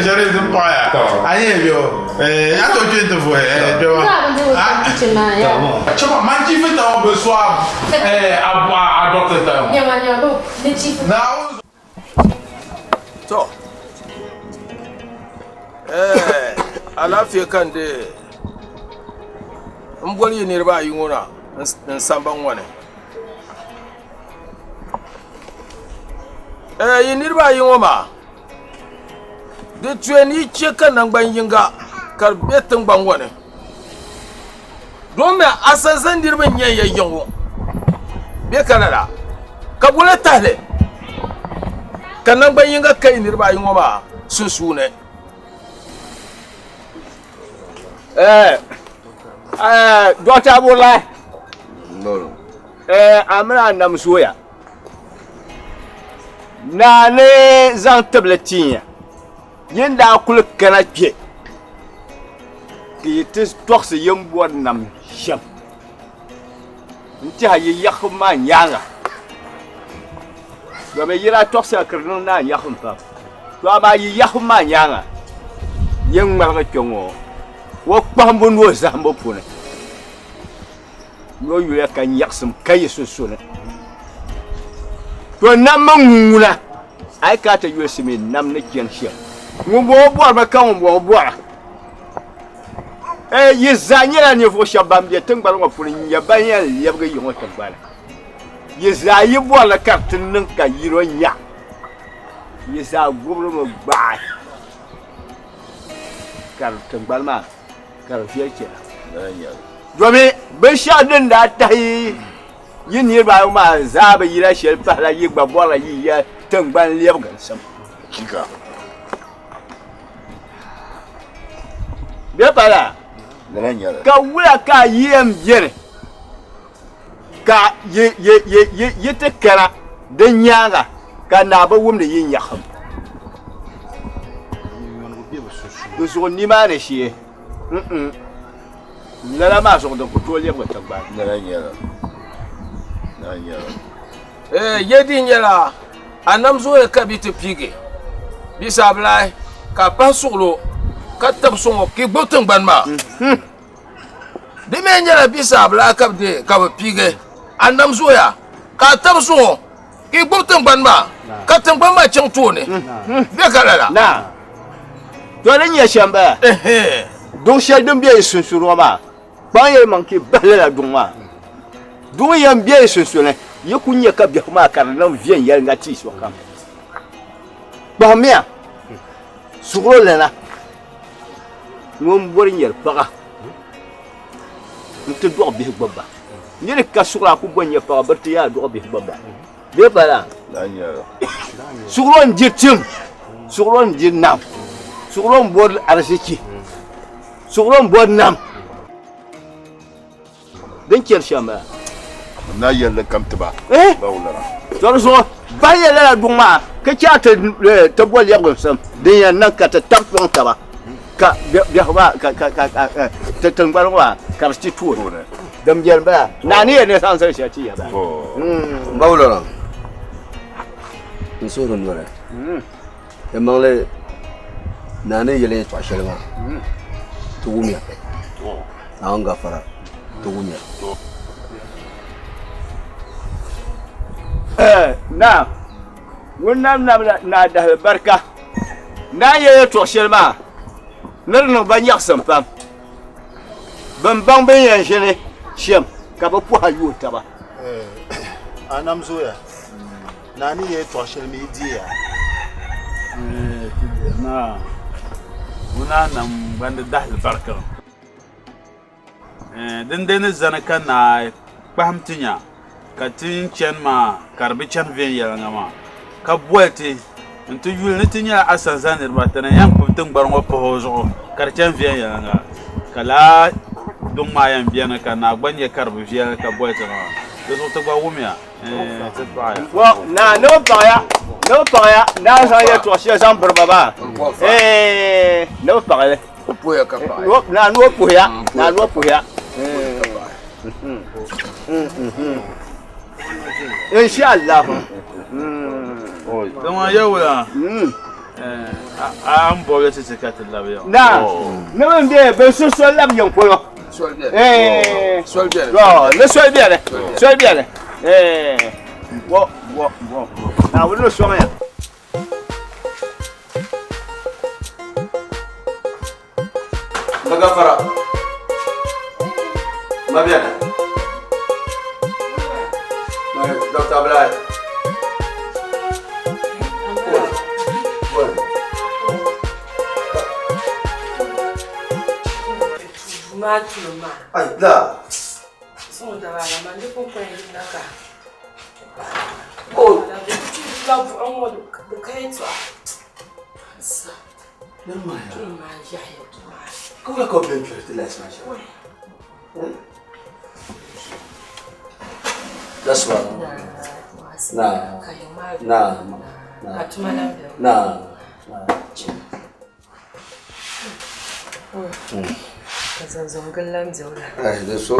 Shɛri din paɣaya a nyɛ bɛ o a to kpɛ ti vuhi kpɛma chama man chifi taŋɔ bɛ so a a dɔkta taŋɔ to alaafee ka n dee n boli yi niriba ayi ŋɔ na n samba ŋɔ ni Eh, yi niriba ayi ŋɔ maa di tuya ni yi chɛ ka naŋgban yinga ka di be tiŋgbani ŋɔ ni domi mi asanza niriba n-nyɛ ya yiŋ ŋɔ bɛ ka lala ka boli tahili ka naŋgban yinga ka yi niriba ayi ŋɔ maa sunsuuni. Eh, eh, Dɔkta Aburulahi. Eh, a mini a nam zooya. Naa ni zaŋ tibili tin ya, yin daa kuli kana kpe ka yi ti tɔɣisi yin bɔri nam shɛm n-tɛha yi yaɣisim maa nyaaŋa. Domi yi daa tɔɣisiya ka di niŋ naa yaɣisim pam. To amaa yi yaɣisim maa nyaaŋa, yin ŋmaligi kpe ŋɔ o kpahimbu ni o zahimbu puuni. Ni o yuya ka nyaɣisim ka yi sunsuuni. To nam mi ŋun ŋuna, a yi kana ti yulisi mi nam ni chani shɛm. Ŋumbɔŋɔ bɔrimi ka ŋumbɔŋɔ bɔra. Ee, yi zaa nyɛla ninvuɣ shɛb ban be tiŋgbani ŋɔ puuni n-nyɛ ban yɛn lɛbigi yi ŋɔ tiŋgbani. Yi zaa yi bɔrili ka di ti niŋ ka yino nya, yi zaa gubirimi gbaai ka di tiŋgbani maa ka di viɛli chana. Domi binshɛɣu din daa tahi yi niriba ayi maa zaa bi yila shɛli pahila yi gba bɔrila yi ya tiŋgbani lɛbiginsim. Bɛ pala ka wula ka yi yɛn beni ka yi ti kana di nyaaŋa ka naa bi wumdi yi nyaɣisim. Di zuɣu nimaani shee lala maa zuɣu din ku tooi lɛbigi tiŋgbani. Ye di nyɛla a nam zooya ka bɛ ti piigi Bisabilahi ka a pahi suɣilo ka tabi sɔŋ o ka i gbubi tiŋgbani maa. Di mi nyɛla bisaabila ka bɛ deei ka bɛ piigi a nam zooya ka a tabi sɔŋ o ka i gbubi tiŋgbani maa ka tiŋgbani maa chaŋ tooni bɛ ka lala. Naa, to di nyɛ shɛm bala, duŋ shɛli din be yi sunsuuni ŋɔ maa, kpaŋ ya yimaŋ ka yi bahi lala duŋ maa. Duŋ yɛn be yi sunsuuni, yi ku nya ka biɛhigu maa ka di niŋ viɛnyɛliŋga ti sokam. Kpahimmiya suɣilo lana. Ŋun bɔri nyɛri paɣa nti dɔɣi bihi gbib ba. Niri ka suɣilo a ku bɔ n-nyɛ paɣa biri ti yaa dɔɣi bihi gbib ba. Bee pa laa? Suɣilo n-diri tim. Suɣulo n diri nam. Suɣulo n bori arisichi. Suɣulo n bori nam. Din chɛri shɛm bala. N na yɛlli kam tiba. Eh? Bawulana. To di zuɣu bahi ya lala duŋ maa ka chɛ a ti bo lɛbigimsim din yɛn niŋ ka ti tab kpaŋ taba ka biɛhigu maa ka ka ka ka ti tiŋgbani ŋɔ maa ka di ti tooni. Din beni bala naa ni yɛn ni zaŋ zali shɛli ti ya bala. Bawulana, n suhuri noli. Yɛlimaŋli naa ni yɛli yɛltɔɣa shɛli maa ti wumya. Naawuni gafara ti wumya. Naa, ŋun nam nam naa dahili barika. Naa yɛli yɛltɔɣa shɛli maa ni di niŋ ba nyaɣisim pam. Bɛn baŋ bɛ ni yɛn ʒini shɛm ka bɛ pɔha yooi taba. A nam zooya. Naa ni yɛli tɔɣ shɛli mi yi deeya. Naa, ŋuna nam gbandi dahili barika. Dindee ni zani ka naai kpahim ti nya ka ti ni chani maa ka di bi chani viɛnyɛliŋga maa, ka boli ti nti yuli ni ti nyɛla asanza niriba, ti ni yɛn kpubi tiŋgbani ŋɔ pahi o zuɣu ka di chani viɛnyɛliŋga, ka lala duŋ maa yɛn beni ka naa gba nya ka di bi viɛli ka boli ti maa. Di zuɣu ti gba wumya. Naa ni bi paɣiya ni bi paɣiya naa zaŋ yɛltɔɣa shɛli zaŋ biri ba maa ni bi paɣili naa ni o puhiya naa ni o puhiya inshallah Dama yawula a n bɔbi ti ti ka ti labi ya. Naa ni bin bɛ bin su soli labi yiŋ polo. Soli bɛni. Soli bɛni. Ni soli bɛni. Soli bɛni. Bɔ bɔ bɔ. Naawuni ni sɔŋ ya. Magafara. Ma bɛni. Dr. Abdullahi. Maa tulim maa. Ai la. Suŋ dabaa la man di pun kɔya yina ka. O. La buɣim ŋɔ di ka yɛltɔɣa. Niri maa ya. Tulim maa yaɣiya maa. Ka wula ka o bɛn kpɛri ti laasi maa shɛm? That's why. Na. Na. Na. Ka tuma lan bɛ. Na. Na. Ka zanzɔŋ gili lan bɛ o la. Ai di so.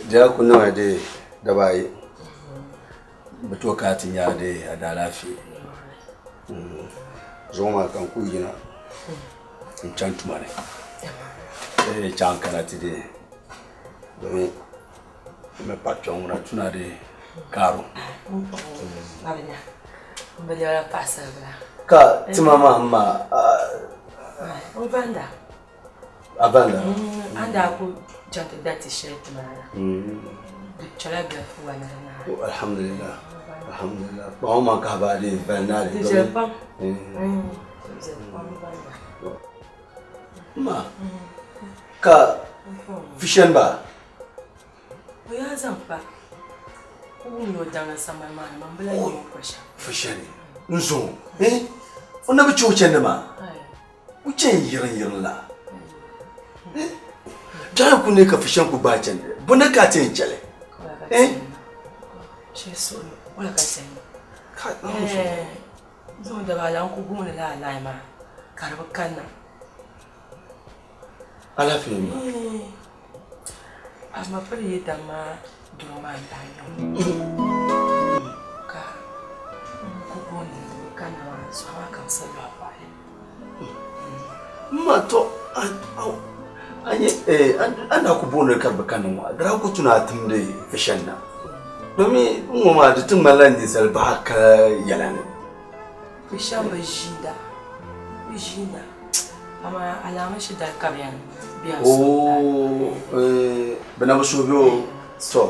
Di yaa ku niŋ di dabaayi. Bi tooi ka ti nya di a daalaafee. Zuɣu maa ka n ku yina n chani tuma ni. Chaŋ kana ti di domin mi pa kpɛŋ ŋuna tuna di kaarum. N bi lɛbila paɣasaribila. Ka tima maa m ma. O banda. A banda? A ni daa ku chaŋ ti da ti shɛli ti ma la. Di chɛla biɛlifu gba ni di naai. Alhamdulillah. Alhamdulillah. Kpaŋ o maŋ kahi ba di vali naa di. Di viɛli pam. Di viɛli pam banda. Ma ka fishan ba. O yaa zaŋ pa ka wum ni o daŋ sambani maa ni man bi lahi nya o kpa shɛm. Fishani n zuŋ eh o na bi chɛ o chandi maa o chɛn yirin yirin la eh biɛɣu ku ne ka fishan ku gbaai chandi bo ni ka a ti yɛn chɛli eh Shee suɣulo wala ka chani eh zuŋ daba ala n ku guuni la alayi maa ka di bi kanna. Alaafee n ma. A ma pili yi daŋ maa duri maa n-daa nyɛ o ka n ku booni ni bɛ kanna maa zuɣu maa ka bɛ sa lɔhi bɔɣili. M ma tɔ a nya a ni daa ku booni ka bɛ kanna ŋɔ di daa ku tu ni a timdi shɛli na domi n ŋɔ maa di ti ŋmanila ninsal baɣa ka yɛla ni. Bɛ shɛba bi ʒiinda, bɛ ʒiinda amaa alaamishi dali ka bɛ yɛn bɛn Ooo bɛ na bi suhi bɛ o tɔ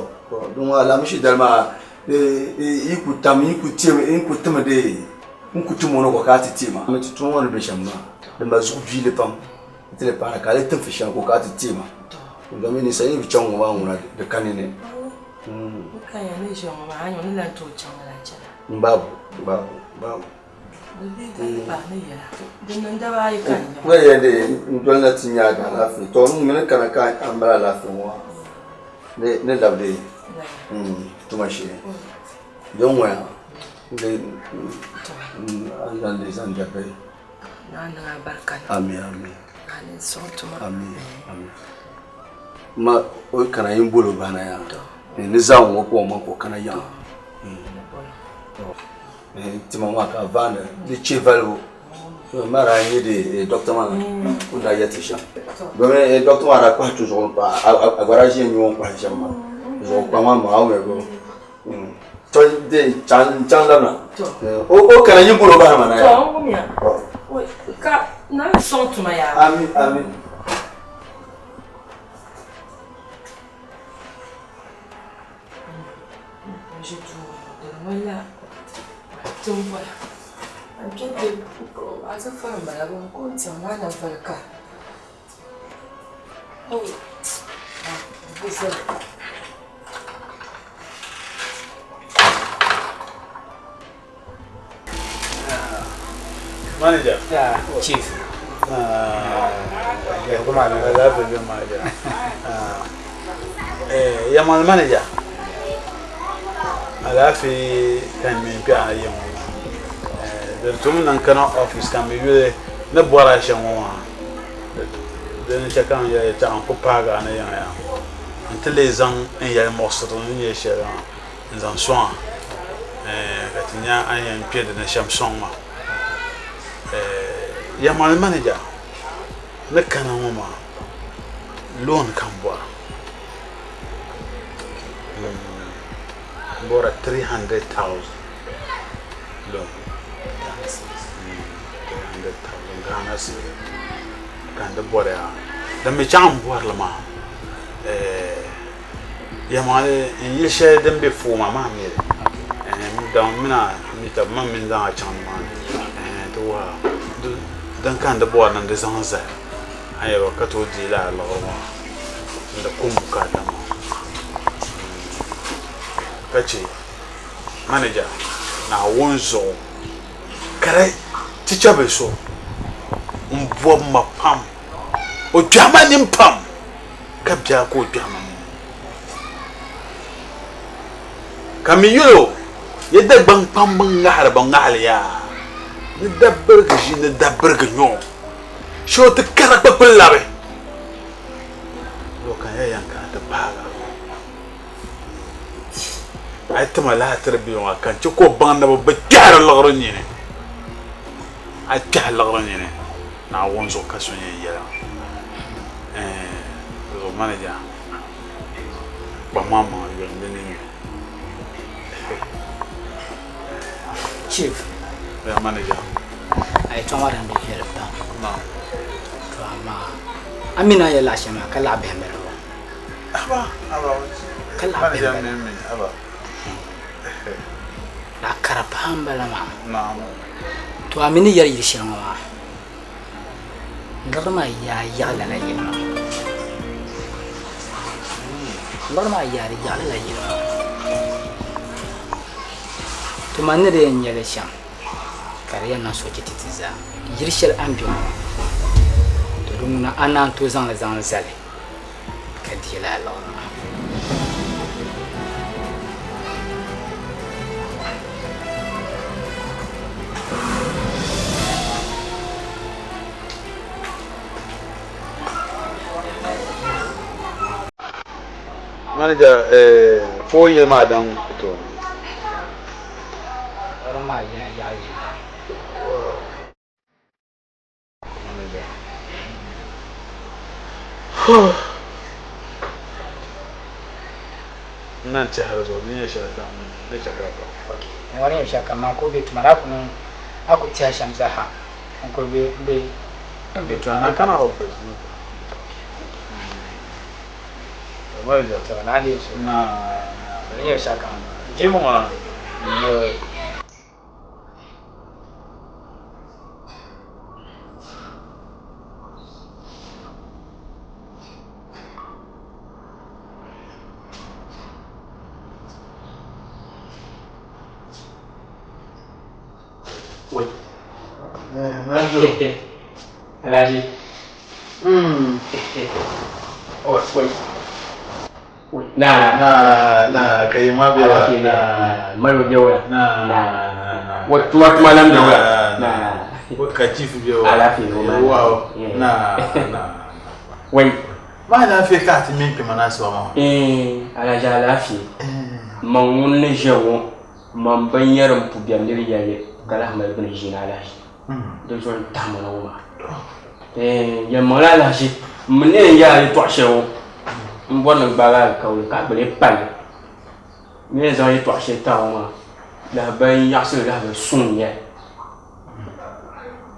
din ŋɔ alaamishi dali maa yi ku tam yi ku timi dee n ku tim o ni ko ka a ti teema. Mi ti tuma ŋɔ ni be shɛm maa di mali zuɣu biili pam n-ti li paana ka a lee tim fi shɛli ko ka a ti teema domi ninsal yi bi chaŋ ŋɔ maa ŋuna di ka nini. N kanya ni ʒiya ŋɔ maa a ni lan tooi chaŋ la chana. M babu, m babu, m babu. N yɛn de n doli na ti nya a alaafee. To n mi ni kana ka a mali alaafee ŋɔ ni labi tuma shee. Din ŋɔya n zaŋ li zaŋ jɛbi. Ami ami. Ami ami. Ma o kana yin bolo bahina yaa. Ni zaŋ ŋɔ ka o ma ka o kana yaŋa. Tima maa ka vaani di chɛ valibu ma daa nyɛ di dɔkta maa o ni daa yɛli ti shɛm domi dɔkta maa daa kpahi ti zuɣu ni pa a gba daa ʒiya nyɛ o ni kpahi shɛm maa zuɣu kpahi maa maa o mi to de chaŋ labina o kana yi bolo bahi ma na ya ka naan sɔŋ tuma yaa ami ami N ʒi duu di ŋmanila ti ni bɔra n kpɛ ti azafa n bala bɔ ka o ni tiɛhi maa na vali ka bi zali. Manager. Yeah, chief. Yamal manager. Alaafee ka n mini kpɛɣu na yiŋ ŋɔ maa. Di tum niŋ kana office ka m bi yuli ni bɔri a shɛm ŋɔ maa. Di ni chɛ ka n yɛli yɛltɔɣa n ku paagi a ni yiŋ yaa. N ti lee zaŋ n yɛlimuɣisiri ni nyɛ shɛli maa n zaŋ sɔŋ a ka ti nya a ni yɛn kpe di ni shɛm sɔŋ ma. Yɛlimaŋli manager ni kana ŋɔ maa loan ka n bɔra. N bɔra 300,000 loan. 300,000 Ghana cedi ka n di bɔri ya. Din mi chaŋ n bɔrili maa Yɛlimaŋli n yili shɛli din be foo maa maa mi li daŋ mina mi taba man mini zaŋ a chaŋ nimaani ti wuhi a din ka n di bɔri ni n di zaŋ zali a ni yɛli ba ka tooi deei lala liɣiri maa n di kum bukaata maa ka che manija Naawuni zuɣu ka di chicha bi so m bɔbi ma pam o kpɛhi ma nini pam. Ka biɛla ka o kpɛhi ma nini. Ka mi yɛl o, Yi Dagbaŋ kpamba ŋahiri bi ŋahili yaa, ni dabirigi ʒi ni dabirigi nyɔ, shee o ti kara kpakpuli labi. Zuɣu ka n yɛli ya n kana ti paag a. A yi ti ma lahi tiri bia maa ka n chɛ ka o baŋ ni bɛ bi kpɛhiri liɣiri nini. A yi kpɛhi liɣiri nini, Naawuni zuɣu ka so yɛn yɛli a. Zuɣu manija kpaŋmaŋ maŋa yuli di ni nyɛ. Chief. Ya manija. A yɛtɔɣa maa din bi viɛli pam. To amaa a mi ni a yɛli laɣ shɛli maa ka laɣ bihi m-bala o. Aba, aba. Ka laɣ bihi Manija m-bala. mi mi, aba. Laɣ kara pam m-bala maa. Naam. To a mi ni yɛri yili shɛli ŋɔ maa. Liɣiri maa yaa yaɣi lala yili maa. Liɣiri maa yaa di yaɣi lala yili maa. To man ni di yɛn nyɛli shɛm ka di yɛn niŋ sochi ti ti zaa. Yili shɛli a ni be ŋɔ to di ŋuna a naan tooi zaŋli zaŋ zali ka deei lala liɣiri maa. Manager, eh, phone yili maa daŋ to. Liɣiri maa yaɣi yili. N na tɛhiri zuɣu di nyɛ shɛli kam di chɛ ka pa. Ŋɔ ni nyɛ shɛli kam maa kuli be tuma ni a ku niŋ a ku tɛhi shɛm zaa n kuli be n be n be tuma ni. Kana office no. To naa leei so. Di nyɛ shɛli kam. Jim ŋɔ. Wai, Alhaji. Na na na kai ma be wa na mayo be wa na na wa tuma tuma lam be wa na ka chief be wa alafi no ma wa na na wai ma lafiya ka ti min kpema na siwa ma eh alaji alafi man ŋun ni ʒe ŋɔ man binyɛri n pu biɛm niri yɛli ka lahi mali bini ʒiina alahi di zuɣu n tahi mana ŋɔ maa eh yɛlimaŋli alahi m mi ni yɛn yɛla yɛltɔɣa shɛli ŋɔ n bɔri ni n gbaagi alikauli ka a gba lee pali n ni yɛn zaŋ yɛltɔɣa shɛli tahi ŋɔ maa lahabali nyaɣisili lahabali suŋ n nyɛli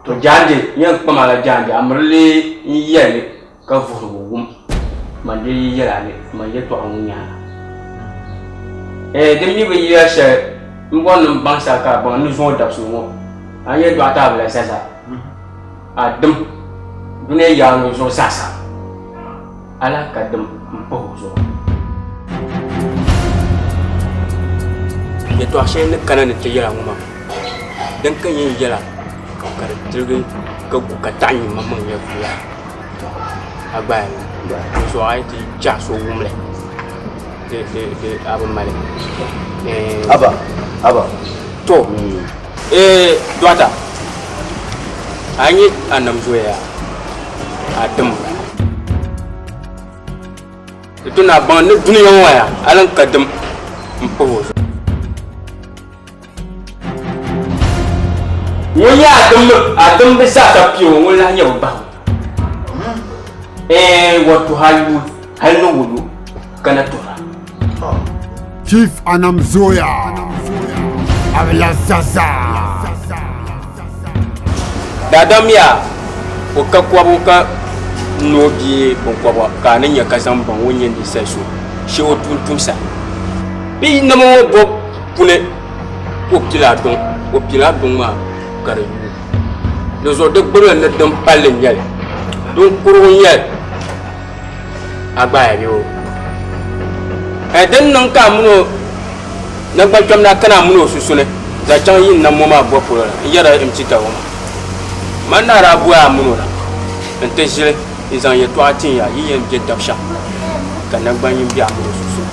To jaande n yɛn kpa ma la jaande a miri li n yɛli ka vuhirigu wum man di yi yɛla ni man yɛtɔɣa ŋɔ nyaanga. Ɛɛ din mi bi yiya shɛli n bɔri ni n baŋ sa ka a baŋ ni zuŋɔ dabisili ŋɔ a ni yɛn dɔɣi ti a bila zaza a dim dunia yaangi zuɣu zaasa a lahi ka dim m pahi o zuɣu. Yɛtɔɣa shɛli ni kana ni ti yɛla ŋɔ maa din ka yɛn yɛla ka di tiligi ka gu ka taɣi nyini maŋmaŋ nyɛvuya a gbaai li di zuɣu a yi ti chɛ so wumli a bi mali aba aba to dɔɣita a nyɛ a nam zoya a dim di tu ni a baŋ ni dunia ŋɔ yaa a lan ka dim m pahi o zuɣu Ŋun nyɛ a dimbi zaa ka kpi o, ŋun lahi nyɛ bɛ bahigu. Ɛɛn, wa tuhi a yuui hali ni wuyu ka na tuhira. Chief Anam Zoya Abla Zaza. Daadam yaa o ka kɔbu ka noo bee binkɔbiga ka a ni nya ka zaŋ baŋ o ni nyɛ ninsal so shee o tuuntumsa. Bɛ yi nama ŋɔ bɔbu puni ka o pili a duŋ, o pili a duŋ maa ka di yuui. Di zuɣu di gbubili ni din palli n-nyɛ li, din kurugu n-nyɛ li, a gbaaya bee o. Ɛ din niŋ ka a mini o naŋgbankpɛm daa kana a mini o susuni zaŋ chaŋ yi ni nam ŋɔ maa bɔbu polo la, n yɛrila MT tabo maa. Man naa daa bɔhi a mini o na nti ʒili n-zaŋ yɛtɔɣa tin ya yi yɛn be dab shɛm ka naŋgban yini be a mini o susuni.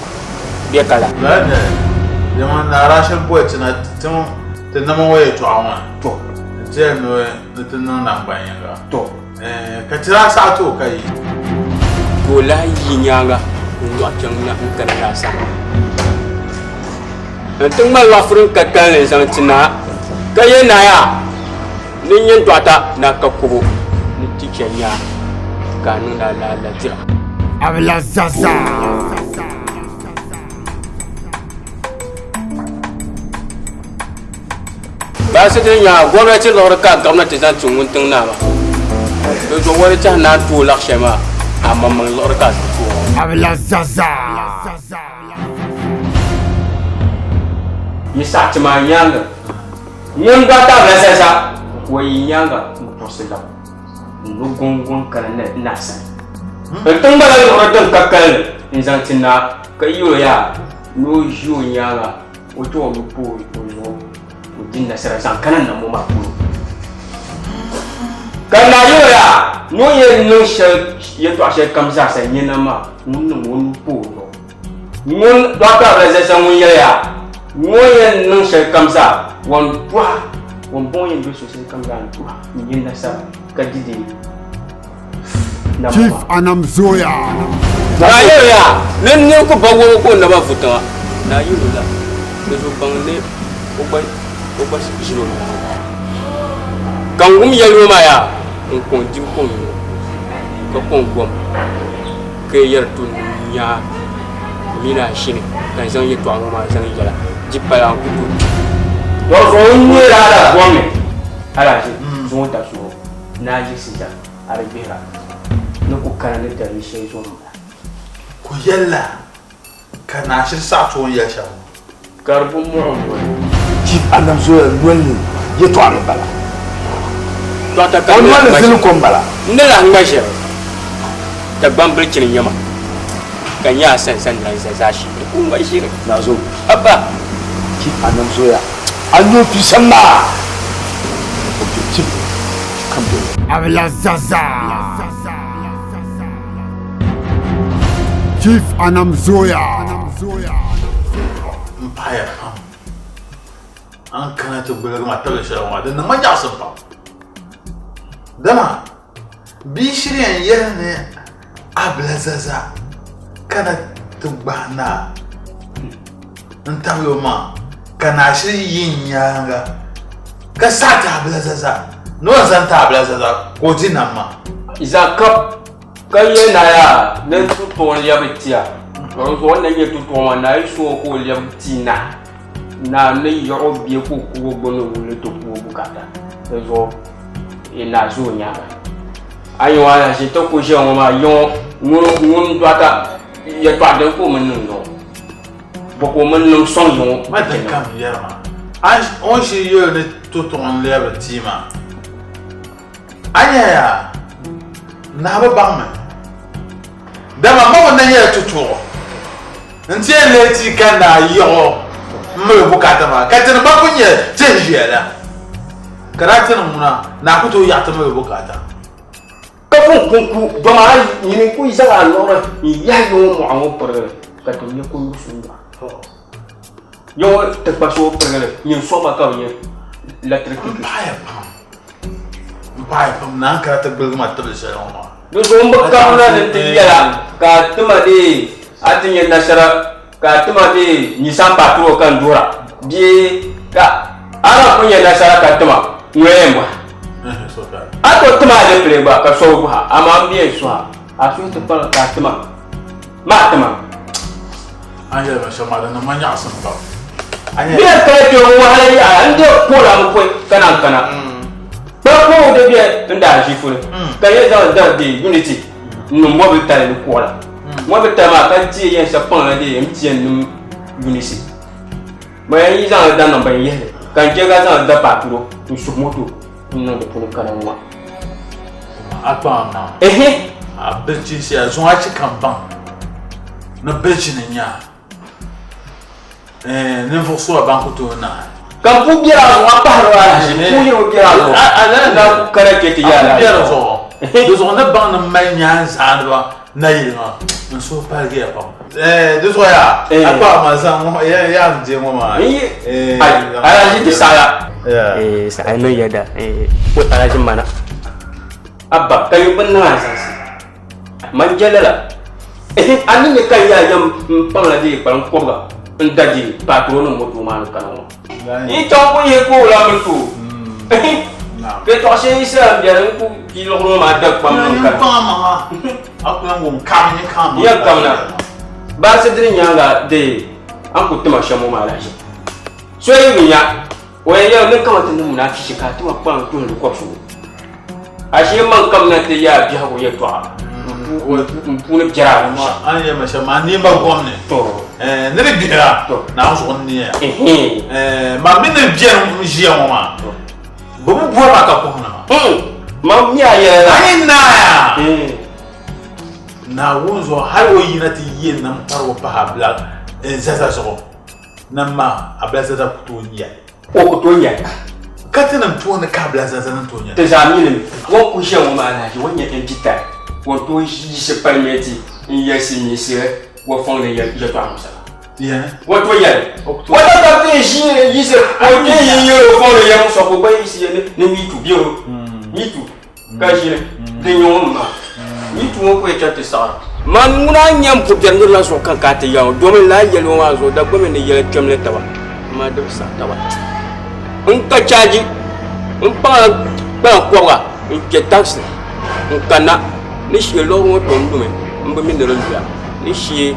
Bɛ ka la. Lala n-nyɛ li, dama naa daa shiri bɔhi ti na ti nama ŋɔ yɛtɔɣa ŋɔ to nti yɛli ni ti niŋ naŋgban yiŋga. To. Ka ti daa saɣi ti o ka yi. Ka o lahi yi nyaaŋa n-lɔɣi chaŋ na n-kana naa sani. N-ti ŋmali lɔɣifuri n-ka kalinli n-zaŋ ti naa, ka yɛli naa yaa, Ni n nyɛ dɔɣita naa ka kubo ni ti chɛ nyaa ka a niŋdi a laala dira. Abla Zaza. Baasi din nyaŋa gomnati liɣiri ka gomnati zaŋ ti ŋun tiŋ naa maa. Di zuɣu o ni tɛhi naan tooi laɣ shɛli maa, a maŋmaŋ liɣiri ka a zaŋ ti o. Abla Zaza. Yi saɣi ti maa nyaaŋa, ŋun gba tabila Zaza ka o yi nyaaŋa m-puɣisi labi n-lu guŋguŋ kana naa sani. N tiŋgbana liɣiri din ka kalinli n-zaŋ ti naa ka yɛl o yaa ni o ʒi o nyaaŋa o ti o lu pa o zuɣu ka o di nasara zaŋ kana nambo maa polo. Ka naa yɛl o yaa ni o yɛn niŋ shɛli yɛtɔɣ shɛli kam zaasa nyɛ nam maa ŋun niŋ o nuu pa o zuɣu. Ŋun Dɔɣita Abdulaziz ŋun yɛli yaa ŋun yɛn niŋ shɛli kam zaa wan tuha wan bɔŋɔ yɛn do so shɛli kam zaa n tuha n yɛn nasara ka di di nambo Chief maa. Anam Zoya. Naa yɛli yaa ni nir ku ba wɔbu ka o naba vu tiŋa. Naa yɛl o la di zuɣu baŋ ni o gba o gba ʒini o nyaaŋa. Ka n wum yɛligu maa yaa n kɔŋ dibu kɔŋ nyubu ka kɔŋ gom ka yi yɛri to nyaa mini a shini ka n zaŋ yɛtɔɣa ŋɔ maa zaŋ yɛla di pala n ku tooi kpi. Dɔzuɣu n nyɛla a daa bɔŋ ni a daa ʒi zuŋɔ dabisi ŋɔ ni a yiɣisi zani a di gbihira ni ku kana ni daliri shɛli zuɣu m-bala. Ku yɛlila ka naa shiri saɣi ti o ni yɛli shɛm ŋɔ. Ka di bi muɣi o noli. Chief Adam Zoya noli ni yɛtɔɣa ni bala. Dɔɣita ka O n ni noli lahi ni ŋma zili ʒiri. ko m-bala. N ni lahi ŋma ʒiri Dagbaŋ bilichini n-nyɛ ma, ka n nyɛ a sani sani lan za zaashee ni ku ŋma ʒiri. Nazo. Abba! Chief Adam Zoya, a ni o pii shɛm maa, o be chibi. Ka bɛ. Ablazaza. Chief Anam Zoya. M paɣiya pam. A ni kana ti gbiligi ma tabili shɛli ŋɔ maa, di niŋ ma nyaɣisim pam. Dama bia shiri yɛn yɛli ni Ablazaza kana ti gbahi naa n-tabili o maŋa, ka naa shiri yi n nyaaŋa ka saɣi ti Ablazaza ni o ni zaŋ ti Ablazaza ka o di nam maa. Zakab ka yɛli naa yaa ni tutuɣu n-lɛbi tia, ka di zuɣu o ni na nyɛ tutuɣu maa, naa yi su o ka o lɛbi tia naa. Naa ni yiɣi o bia ka o ku o gbuni wuli ti ku o bukaata, di zuɣu naa ʒi o nyaaŋa. A yi ŋɔ alahichi ti ku ʒiya ŋɔ maa yiŋɔ ŋun dɔɣita yɛtɔɣa dini ka o mini niŋ yiŋɔ bɔ ka o mini niŋ sɔŋ yiŋɔ. Ma din kam yɛri maa, o ni shiri yɛli ni tutuɣu n-lɛbiri tia maa, a nya yaa, naa bi baŋ mi, dama ma ŋun na nyɛla tutuɣu. N ti yɛn leei tia ka naa yiɣ o m-mali o bukaata maa, ka tinim ba pun nyɛ tihi ʒiya la, ka daa ti niŋ ŋuna, naa ku tooi yaɣi ti mali o bukaata. Ka pun ku n-ku dama a nyini n-ku zaŋ a liɣiri n-yahi ya ŋɔ mɔɣu ŋɔ pirigili, ka ti nya ka o yuɣisi n-dɔɣi ya ŋɔ tikpasi ŋɔ pirigili, nyin sɔŋ ma ka bɛ nya latiriki. M paɣiya pam, m paɣiya pam, naa n-kana ti gbiligi ma tibili shɛli ŋɔ maa. Di zuɣu m bi kamina ni ti yɛla ka a ti ma dee a ti nya nasara ka a ti ma dee Nissan Patrol ka n duhira bee ka a na ku nya nasara ka ti ma ŋuna yɛn bɔhi a to ti ma alepile gba ka so bi bɔha amaa m bi yɛn suhi a a suhu ti kpalim ka a ti ma maa ti ma. A ni yɛli ma shɛm maa di niŋ ma nyaɣisim pam. Bɛ yɛn kali kpe ŋɔ hali yaha n deei kola mi pɔi ka naan kana. Kpali koŋ di bɛ n daa ʒi fuli ka yɛn zaŋ dari deei unity n niŋ mɔbili tali ni kuɣa la. Mɔbili tali maa ka deei yɛn sa kpaŋ la deei MTN nim unity. Ma yɛn yi zaŋ li da niŋ ban yihili ka n chɛ ka zaŋ li da paaturo n suhi moto n niŋ di puuni kana ŋɔ maa. A kpaŋ maa. Ehe. A bilchinsi a zuŋ a chi ka m baŋ ni bilchini n-nyɛ a. Ninvuɣ so ban ku tooi naai. Ka m pu biɛri a zuɣu, a pahiri o alahichi, m pu yiri o biɛri a zuɣu. N daa ku kana kpe ti yaai alahichi. A zuɣu. Di zuɣu ni baŋ ni m mali nyaanzaaniba nayili maa, n suhu paligiya pam. Di zuɣu yaa, a kpaɣi ma zaŋ ŋɔ, yaa n deei ŋɔ maa. Alahichi ti saɣiya. Saɣiya niŋ yɛda, alahichi mana. Abba, ka yi bi niŋ a zaŋsi. Man je lala. Ehe, a ni nya ka n yaa yɛm m-paŋla dee kpalim kɔbiga n-da dee paaturo ni moto maa ni kana ŋɔ. Yi chaŋ ku yihi ka o lahi mi tooi. Ehe, yɛtɔɣ shɛli yi saha m-beni n-ku pii liɣiri ŋɔ maa da kpam niŋ kana. Yɛn kamina. Baasi dini nyaaŋa dee a ni ku tima shɛm ŋɔ maa lahi ʒe. So yi bi nya. O yɛn yɛli ni kama ti niŋ munaafichi ka a ti ma kpaŋ tuhili kɔbisigu. Ashee man kam na ti yaa biɛhigu yɛtɔɣa m puuni biɛri a wuhi shɛm. A ni yɛli ma shɛm maa, n neei ma gom ni. Ni di gbihira, Naawuni zuɣu n neeya. Man mi ni beni n-ʒiya ŋɔ maa, bɛ bi bɔri ma ka kuhi ni ma. Man mi a yɛla la. A ni naaya! Naawuni zuɣu hal o yina ti yɛn niŋ kparigu pahi a bila zaza zuɣu. Nam maa, Abdulaziz ku tooi nya li. O ku tooi nya li. Ka tinim tooni ka Abdulaziz ni tooi nya li. Ti zaa mi li mi. O ni ku ʒiya ŋɔ maa alahaji, o ni nya M-P tali, o ni tooi yiɣisi palimɛnti n-yɛlisi nyinsi o fɔŋ ni yɛltɔɣa ŋɔ sala. O tooi nya li. O tab tab ti ʒi yiɣisi o ti yi yɛl o fɔŋ ni yɛm sɔ ka o gba yiɣisi yɛli ni me too bee o me too. Ka ʒini di nyɛ ŋun maa yi tu ŋɔ ku yɛn chaŋ ti saɣiri. Man ŋuna n-nyɛ m pubiɛri nir la zuɣu ka n kana ti yɛli ŋɔ, domin lala yɛligu maa zuɣu Dagbamb ni yɛli kpɛmli taba, amaa di bi saɣi taba. N ka chaaji, m paŋla kpalaŋ kɔbiga n-kpe taksi n-kanna ni shee lɔri ŋɔ tom lumi m bi mi ni di luya ni shee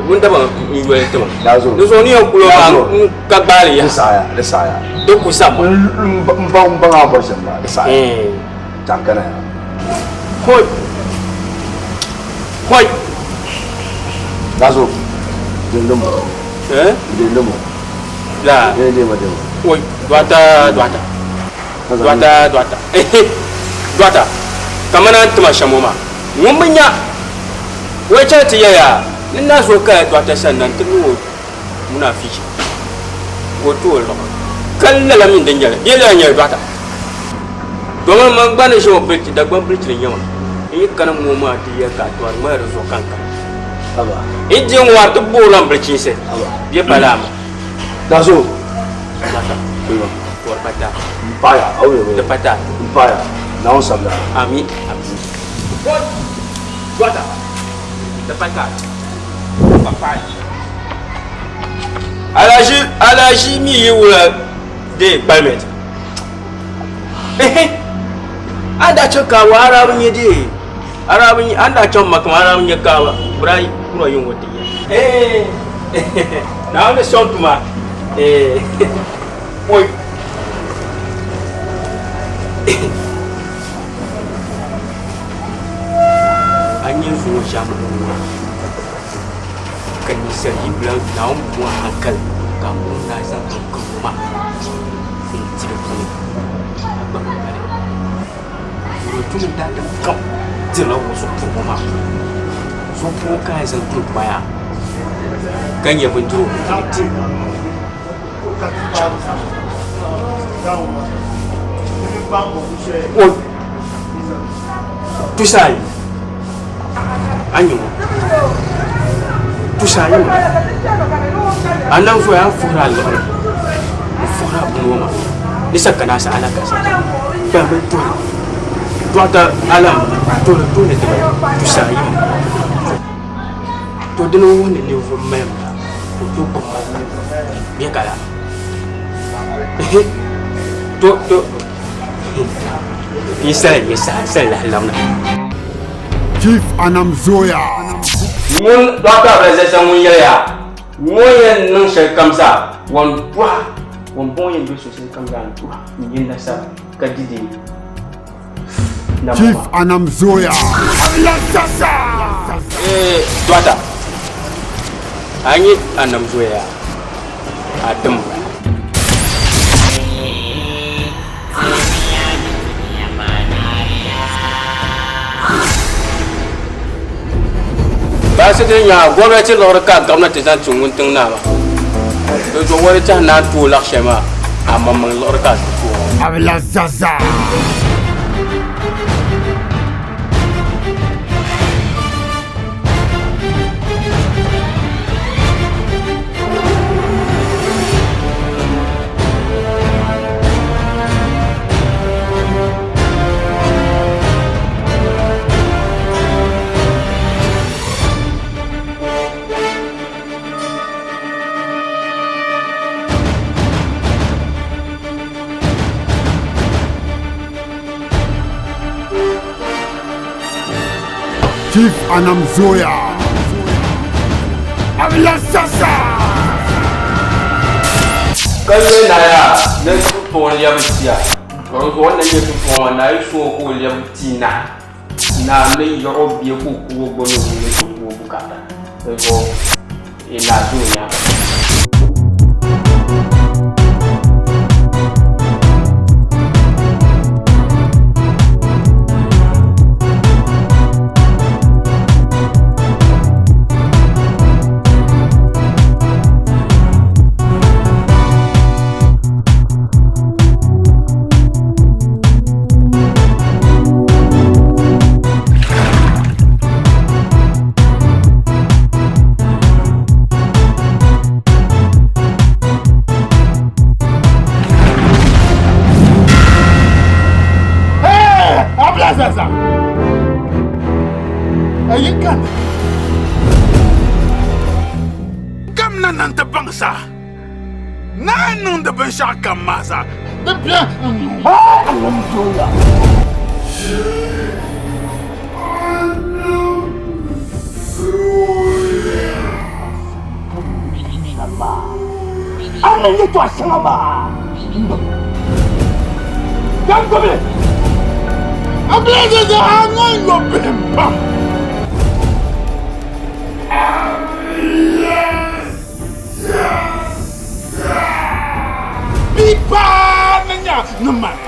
ŋun daba n-yoli ti ma. Di zuɣu ni yɛn kuli o maa n ka gbaali yaha. Di saɣiya, di saɣiya. Di ku sa ma. N baŋ n baŋ a bɔri shɛm maa, di saɣiya. Chaŋ kana ya. Hoi! Hoi! Dazo, dindin mo. Eh? Dindin mo. La. Dindin mo, dindin mo. Oi, dɔɣita, dɔɣita. Dɔɣita, dɔɣita. Ehe! Dɔɣita, kamani a ni ti ma shɛm ŋɔ maa, ŋun bi nya. O yi chaŋ ti yɛli a ni naa zo kaya dɔɣita sani na nti niŋ o munaafichi ka o ti o liɣiri. Ka lala mini din nyɛli, bee lala n-nyɛli dɔɣita? Domin man gba ni ʒe o bilichi, Dagbaŋ bilichini n-nyɛ ma. N yi kana ŋɔ maa ti yɛli ka a tɔri ŋmaya di zuɣu ka n kana. N yi di ŋɔ a ti boorila m bilichinsi bɛ pa laa maa. Dazo. Mata. Tɔri pa taa. M paɣiya, a wuli Di pa taa. M paɣiya, Naawuni sabila. Ami. Dɔta. Di pa taa. Pa paɣi. Alaji, alaji mi yi wula dee kpalimɛnti. Ehe. A daa chaŋ Kaaba, Arabi n-nyɛ dee. Arabi n-nyɛ, a ni daa chaŋ Maka maa, Arabi n-nyɛ Kaaba. Bɛ daa kura yiŋ o ti nya. Ehe. Naawuni ni sɔŋ tuma. Ehe. Oi. A nyɛ zuŋɔ ʒiɛmani ŋɔ maa ka ninsal yi bi lan Naawuni bɔhi hankali ka a ŋun daa zaŋ hankali ŋɔ maa n-ti di puuni a gba bi mali. Doro tumi daadam kam dirila o zuɣu puhibu maa puuni. Zuɣu puhibu ka a zaŋ tum tuma yaa ka nyɛ bindirigu ka di di. O tusaayi a nyɛ ŋɔ tusaayi ŋɔ a nam zoya a fuhiri a liɣiri n fuhiri a bini ŋɔ maa ni sa kana sa ala ka sa kpɛmbi tuhiri dɔɣita alam tuhiri tuhiri ti tusaayi ŋɔ to dini wuhi ni ninvuɣu malim la o to kpamba bɛ ka la to to yi sali yi saha sali lahi labina. Chief Anam Zoya. Ŋun Dɔɣita Abdulaziz ŋun yɛliya ŋɔ yɛn niŋ shɛli kam zaa ŋun tɔha ŋun bɔŋɔ yɛn do so shɛli kam zaa n tɔha n yi nasara ka di di nam Chief Anam Zoya. Ee dɔɣita a nyɛ Anam Zoya a dim Baasi din nyaŋa gomnati liɣiri ka gomnati zaŋ ti ŋun tiŋ naa maa. Di zuɣu o di tɛhi ni a tooi laɣ shɛli maa, a maŋmaŋ liɣiri ka a ti tooi. Abila zaza. Chief Anam Zoya. Abila Sasa. Ka yɛ naya ni tuɣi lɛbi tia ka di zuɣu ni nyɛ tuɣi ŋɔ na yi so ka o lɛbi ti na naa ni yiɣi o bia ka o ku o gbuni o ni ti ku o bukaata di zuɣu naa zo o nyaanga. Ablazaza. Ayi kan. Kam na nan ti baŋ sa. Naa niŋdi binshɛɣu kam maa zaa di be n nuu. A ni yɛtɔɣ shɛŋa maa Dan gbubi Abdulaziz a ŋɔ n-yo bihim pam. Bi paa ni nya ni mani.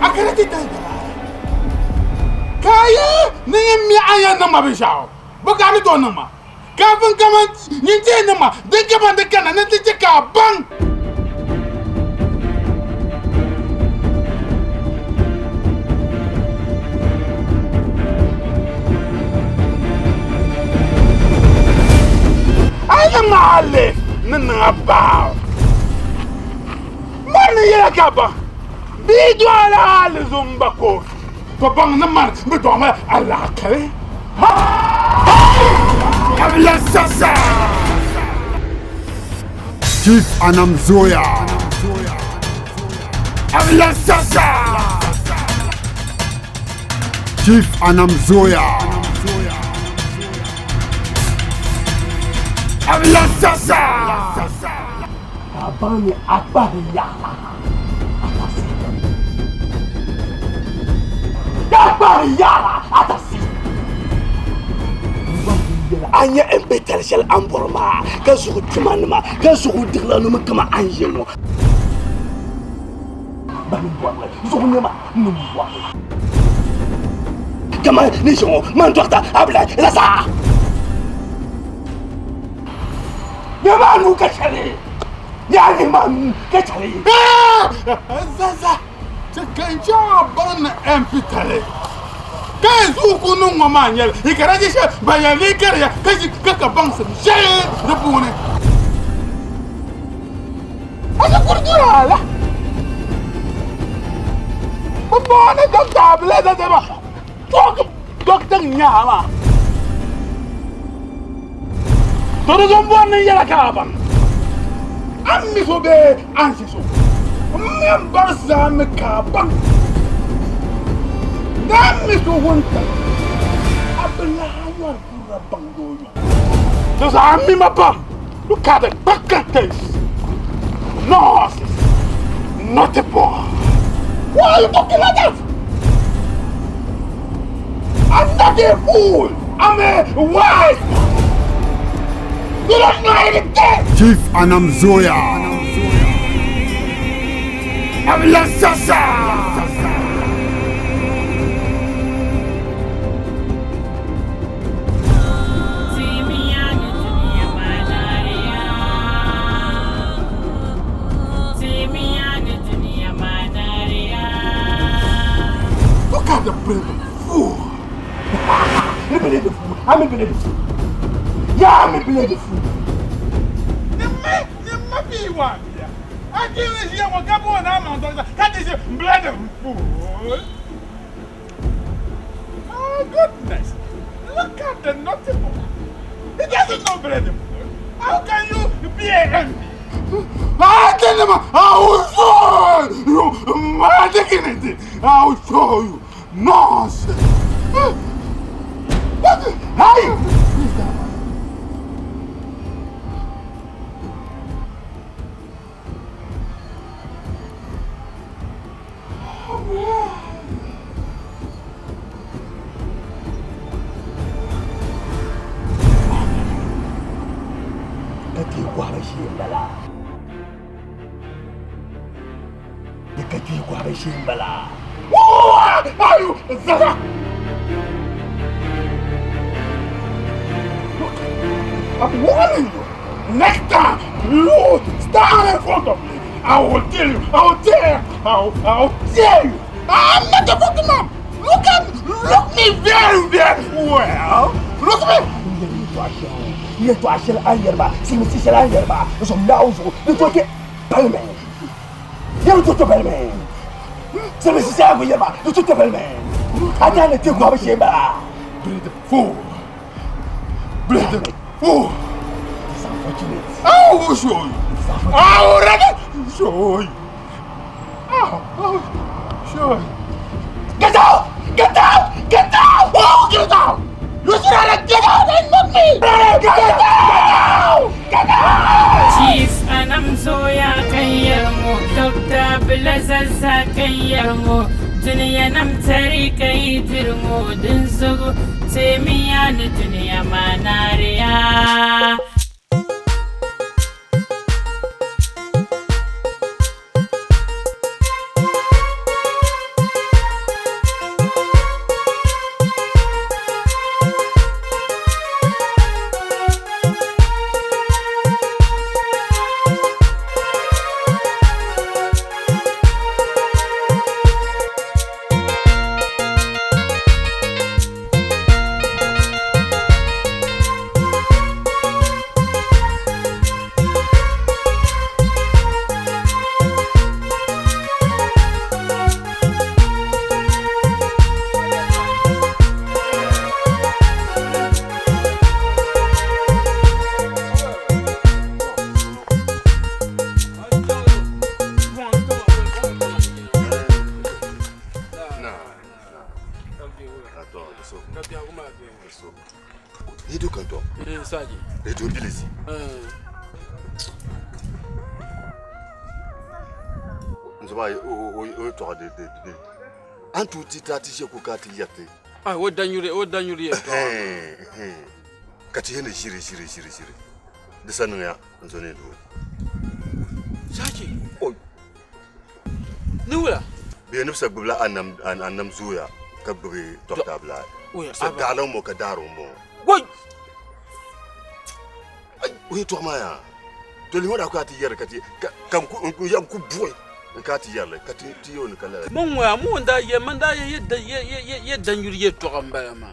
A kana ti dahi daba. Ka a yi ni nyin mi a yɛn niŋ ma binshɛɣu, bɛ ka a ni tooi niŋ ma. Kaafin kaman nyin ti yɛn niŋ ma din kaman di kana ni ti chɛ ka a baŋ. about? Mani ni yɛla ka baŋ bia dɔɣila alizumba ko to baŋ ni mani bi dɔɣimi alaakali. Abila sasa. Chief Anam Zoya. Abila sasa. Chief Anam Zoya. Abila sasa. Ka a baŋ ni a kpahi yaɣa atasi. Ka a kpahi yaɣa atasi. A nya n be tali shɛli a ni bɔri maa, ka zuɣu kpimanima, ka zuɣu diɣilanima kaman a ni ʒe ŋɔ. Bani bɔrili, zuɣu nɛma ni bɔrili. Kaman ni ʒe ŋɔ, man dɔɣita Abdulai Zazaa. Nyɛ maa nuu ka chɛli. Yaa nyɛ maa nuu ka chɛli. Zaza, ti ka n chaŋ a baŋ ni MP tali. Ka yi zuɣu ku niŋ ŋɔ maa nyɛli, yi ka daa je shɛli ban yɛn lee gari ya ka ʒi ka ka baŋsim shɛli di puuni. A ti kuri duri a la. Bɛ booni Dɔkta Abdulai Zaza maa, dɔkta n-nyɛ a maa. To di zuɣu m-bɔri ni n yɛla ka a baŋ a ni mi so bee a ni ʒi so. M mi m bari zaa mi ka a baŋ ni a mi so wuntaŋ a bi lahi yɔri purila baŋdi o yɔŋ. Di zuɣu a mi ma pam. Look at the kpakantins. Nonsense. Naughty boy. Why are you talking like that? I'm not a fool. I'm a wise man. You don't know anything. Chief Anam Zoya. Abila sasa. Look at the brave fool. Me believe the fool. I'm a believe the fool. Yeah, I'm a believe the fool. Fool. Oh goodness. Look at the naughty boy. He doesn't know bread and food. How can you be a MP? I tell him, I will show you my dignity. I will show you nonsense. What? Hey! Ka kpee kɔhibu shee m-bala. Di ka kpee kɔhibu shee m-bala. Are you Zaza? Look, I'm warning you. Next time you stand in front of me, I will tell you. I will tell. I will tell you. I'm not a fucking man. Look at look me very very well. Look at me. Yɛltɔɣa shɛli a ni yɛri maa, silimiinsi shɛli a ni yɛri maa, n zom Naawuni zuɣu di tooi ti balimi. Yɛli tooi ti balimi. Silimiinsi shɛli a ni yɛri maa, di tooi ti balimi. A daa ni ti gɔbu shee m-bala. Bloody fool. Bloody fool. It's unfortunate. I will show you. I will really show you. I will show you. Get out! Get out! Get out! Oh, get out! You should have get out and not me! Get out! Get out! Chief Anam Zoya kayyarmu, Dr. Bilazazza kayyarmu, duniya nam tari kai dirmu, din zugu temiya ni duniya manariya. To, di so. Ka biɛhigu maa viɛli. Di so. Radio kan to. Eh, Saji. Radio Bilisi. Eh. N zuba o o tɔɣa de de de. An tu ti ta ti ʒe ku ka ti yɛriti. Ah, o danyuri o danyuri yɛltɔɣa. Ka ti yɛn ni ʒiri ʒiri ʒiri ʒiri. Di sa niŋya n zo ni doo. Saji. O. Ni wula? Bɛ ni sa gbubila a nam zooya ka gbubi Dr. Abdullahi. Sa daɣila ŋɔ ka daari ŋɔ. Woi! O yɛltɔɣa maa yaa. To lihi ŋɔ daa ku a ti yɛri ka ti ka n ku n ku buɣi n ka ti yɛrili ka ti ti yooni ka lala. Man ŋɔ yaa man daa yɛ man daa yɛ yɛ danyuri yɛltɔɣa n bala maa.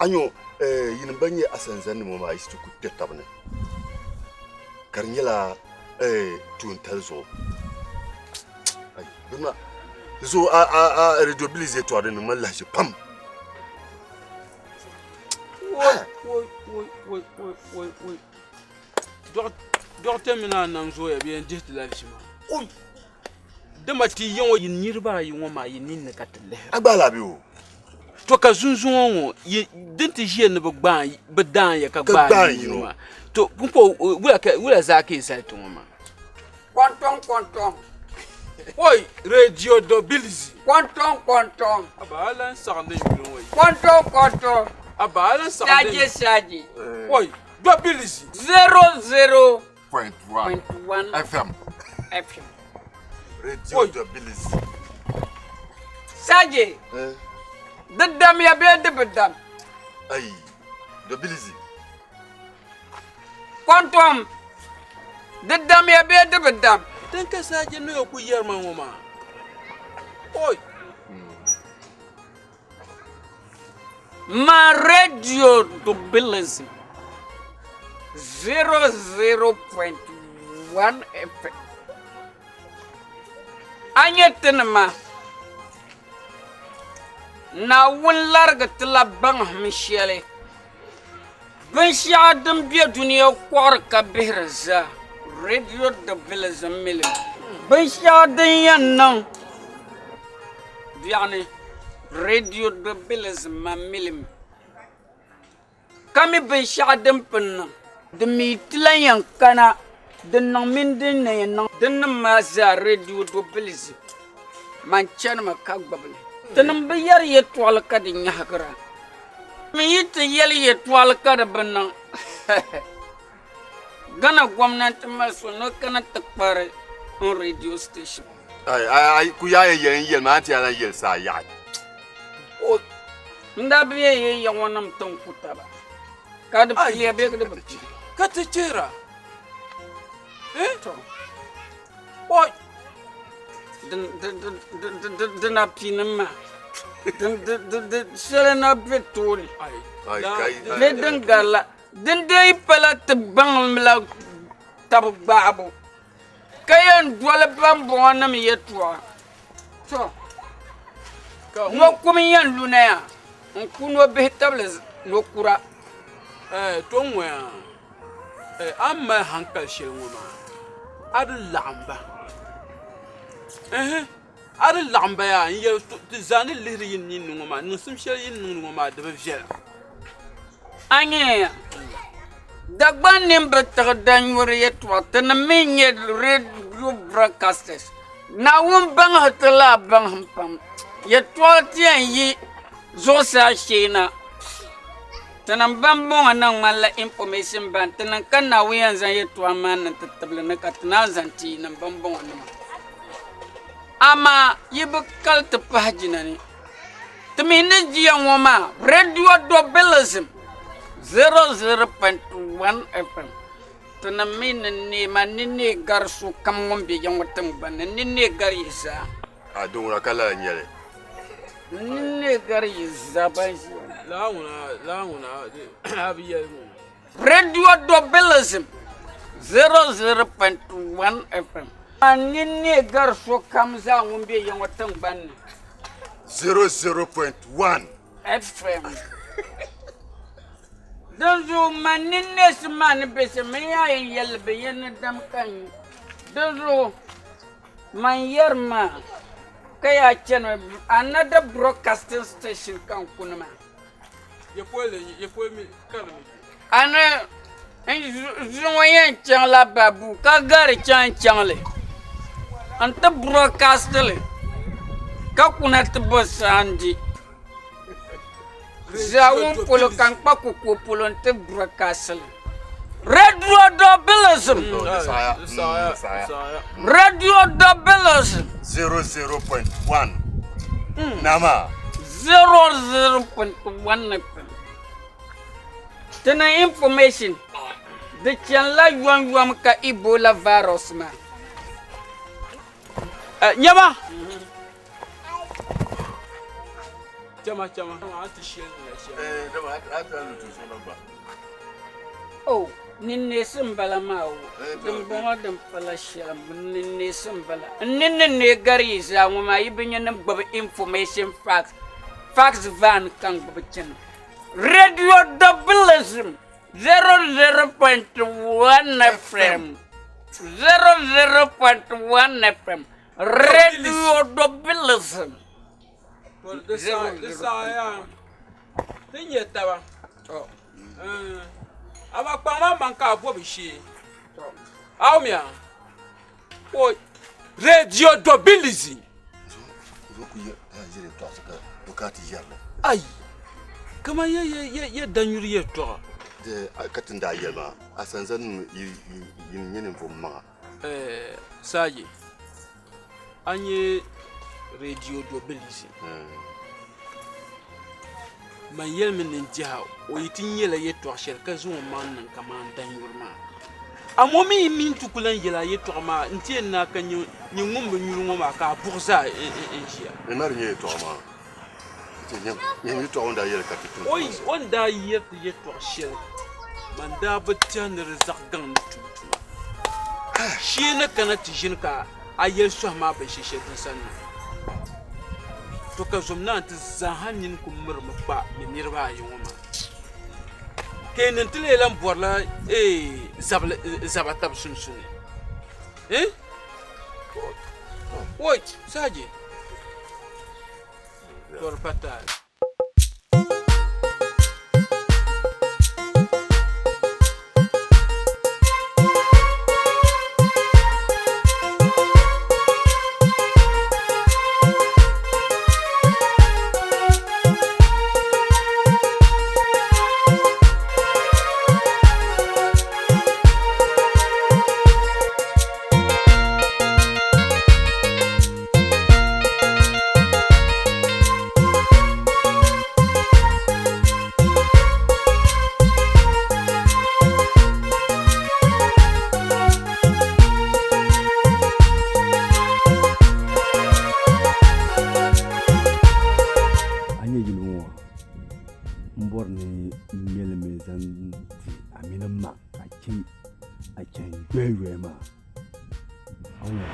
A nyo yinim ban nyɛ asanzani ŋɔ maa yi ti ku kpɛ tabi ni ka di nyɛla tuuntali zuɣu. Zuɣu a a a radio bilis yɛltɔɣa din niŋ ma lahiʒi pam. Woi woi woi woi woi woi woi. Dɔɣite mini a nam zooya bɛ yɛn dihi ti la ʒi maa. Dama ti ya ŋɔ yi niriba ayi ŋɔ maa yi ninni ka ti lihira. A gba alabi o. To ka zunzuŋɔ ŋɔ yi din ti ʒiya ni bɛ daan ya ka gbaai yino maa. To pumpɔŋɔ wula zaa ka yi zali ti ŋɔ maa? Kɔntɔŋ kɔntɔŋ. Oi radio do bilzi. Kɔntɔŋ kɔntɔŋ. A ba a lan saɣindi yuli ŋɔ yi. Kɔntɔŋ kɔntɔŋ. A ba a lan saɣindi. Saaje saaje. Oi do bilzi. 00 Point one. Point one. FM. FM. Radio do bilzi. Saaje. Di damya bee di bi dam? Ayi do bilzi. Kɔntɔm, di damya bee di bi dam? Din ka saaje noya ku yɛri ma ŋɔ maa, oi! Ma radio dubilism 00.1 FM. A nyɛ tinima, Naawuni larigi ti la baŋhim shɛli. Binshɛɣu din be dunia kɔɣiri ka bihiri zaa, radio dubilism mi li. Binshɛɣu din yɛn niŋ biɛɣuni, radio dubilism man mi li mi. Ka mi binshɛɣu din pun niŋ, di mi ti lan yɛn kana, din niŋ mini din na yɛn niŋ. Dinnim maa zaa radio dubilism man chanimi ka gbubi li. Tinim bi yɛri yɛtɔɣili ka di nyahigira. N yi ti yɛli yɛtɔɣili ka di bi niŋ, Ghana gomnanti mali so ni o kana ti kpari n radio station. Ai, ai, ai, ku yaa yɛn yɛli n yɛli maa, a ti yaa lan yɛli saa yaɣi. N daa bi yɛn yɛli ya ŋɔ nim ti n ku taba, ka di piliya bee di bi pili. Ka ti chihira. Eh? Oi! Di na piinim maa. Shɛli na be tooni. Bee din garila. Din dee yi pala ti baŋla tab gbaabu ka yɛn doli bambɔŋɔnim yɛtɔɣa. To, nɔkum n-yɛn luna yaa n-ku nɔbihi tabili nɔkura. To ŋ-ŋɔ yaa. A ni mali hankali shɛli ŋɔ maa, a di laɣim ba. Ɛhɛ, a di laɣim ba yaa n-yɛli ti zaa ni lihiri yi ninni ŋɔ maa, niŋsim shɛli yi ni niŋdi ŋɔ maa di bi viɛla. A nyaya, Dagbaŋ nini bi tiɣi danyuri yɛtɔɣa, tinim mi n-nyɛ radio broadcasters. Naawuni baŋhi ti la baŋhim pam. Yɛtɔɣa ti yɛn yi zuɣusaa shee na. Tinim ban bɔŋɔ na ŋmanila information ban ti niŋ ka Naawuni yɛn zaŋ yɛtɔɣa maa niŋ ti tibili ni ka ti naan zaŋ ti yinim ban bɔŋɔ nima. Amaa yi bi kali ti pahi jina ni. Ti mi ni ʒiya ŋɔ maa Radio Dobilism 00.1 FM tinim mi ni neei ma ni neei gari sokam ŋun be ya ŋɔ tiŋgbani ni, ni neei gari yi zaa. A di ŋuna ka lala nyɛli. Ni neei gari yi zaa ban ʒiya ŋɔ. Lala ŋuna, lala ŋuna, a bi yɛli ŋuna. Radio Dobilism 00.1 FM. A ni neei gari sokam zaa ŋun be ya ŋɔ tiŋgbani ni. 00.1. FM. Dinzuɣu man ni neesim maa ni be shɛm, man yaa yɛn yɛli li bɛ ya ni dam ka n nyu. Dinzuɣu man yɛri maa ka yaa chanimi another broadcasting station ka n kuni maa. Ani zuŋɔ yɛn chaŋla babu ka gari chaŋ chaŋli n ti broadcast li ka kuna ti bo saandi zaawuni polo ka n kpa kuko polo n ti broadcast li radio dobilism radio dobilism 00.1 nama 00.1 FM Ti niŋ information di chanila yomyom ka Ebola virus maa. Nyama. Chama chama. Oh, ninneesi m-bala maa o. Dimbɔŋɔ din pala shɛli ninneesi m-bala. N ni ni neei gari yi zaa ŋɔ maa yi bi nya ni gbubi information facts, facts van ka n gbubi chana. Radio Dobilism 00.1 FM 00.1 FM Radio Dobilism. Di saha yaa ti nyɛ taba amaa kpaŋ maa maŋ ka a bo bi shee a wumya Radio Dobilism. Ai kaman ya danyuri yɛltɔɣa. Ka ti ni daa yɛli maa asanzanim yi nyɛ ninvuɣ maŋa. Saaji, a nyɛ Radio Dobilism. Man yɛlimi ni n diɛha o yi ti nyɛla yɛltɔɣ shɛli ka zaŋ o maŋ niŋ kaman danyuri maa. Amaa o mi yi mi nti ku lan yɛl a yɛtɔɣa maa nti yɛn naai ka nyin ŋun bi nyuri ŋɔ maa ka a buɣi zaa n-ʒiya. Ni ma di nyɛ yɛtɔɣa maa, nti nyɛ yɛtɔɣa o ni daa yɛli ka ti tum O ni daa yɛri ti yɛtɔɣ shɛli, man daa bi tɛhi ni di zaɣ gaŋ ni tum tuma. Shee ni kana ti ʒini ka a yɛli sɔhi maa binshɛ shɛli din sani na. To ka zom naa nti zaaha nini ku mirimi kpa ni niriba ayi ŋɔ maa. Keenin ti lee lan bɔrila zaba tab sunsuuni. Oi, Saji. Tɔri pa taali. A nyɛ yili ŋɔ m bɔri ni m mɛli mi zaŋ ti a mini ma ka chɛ a chani yoya yoya maa. A wum ya?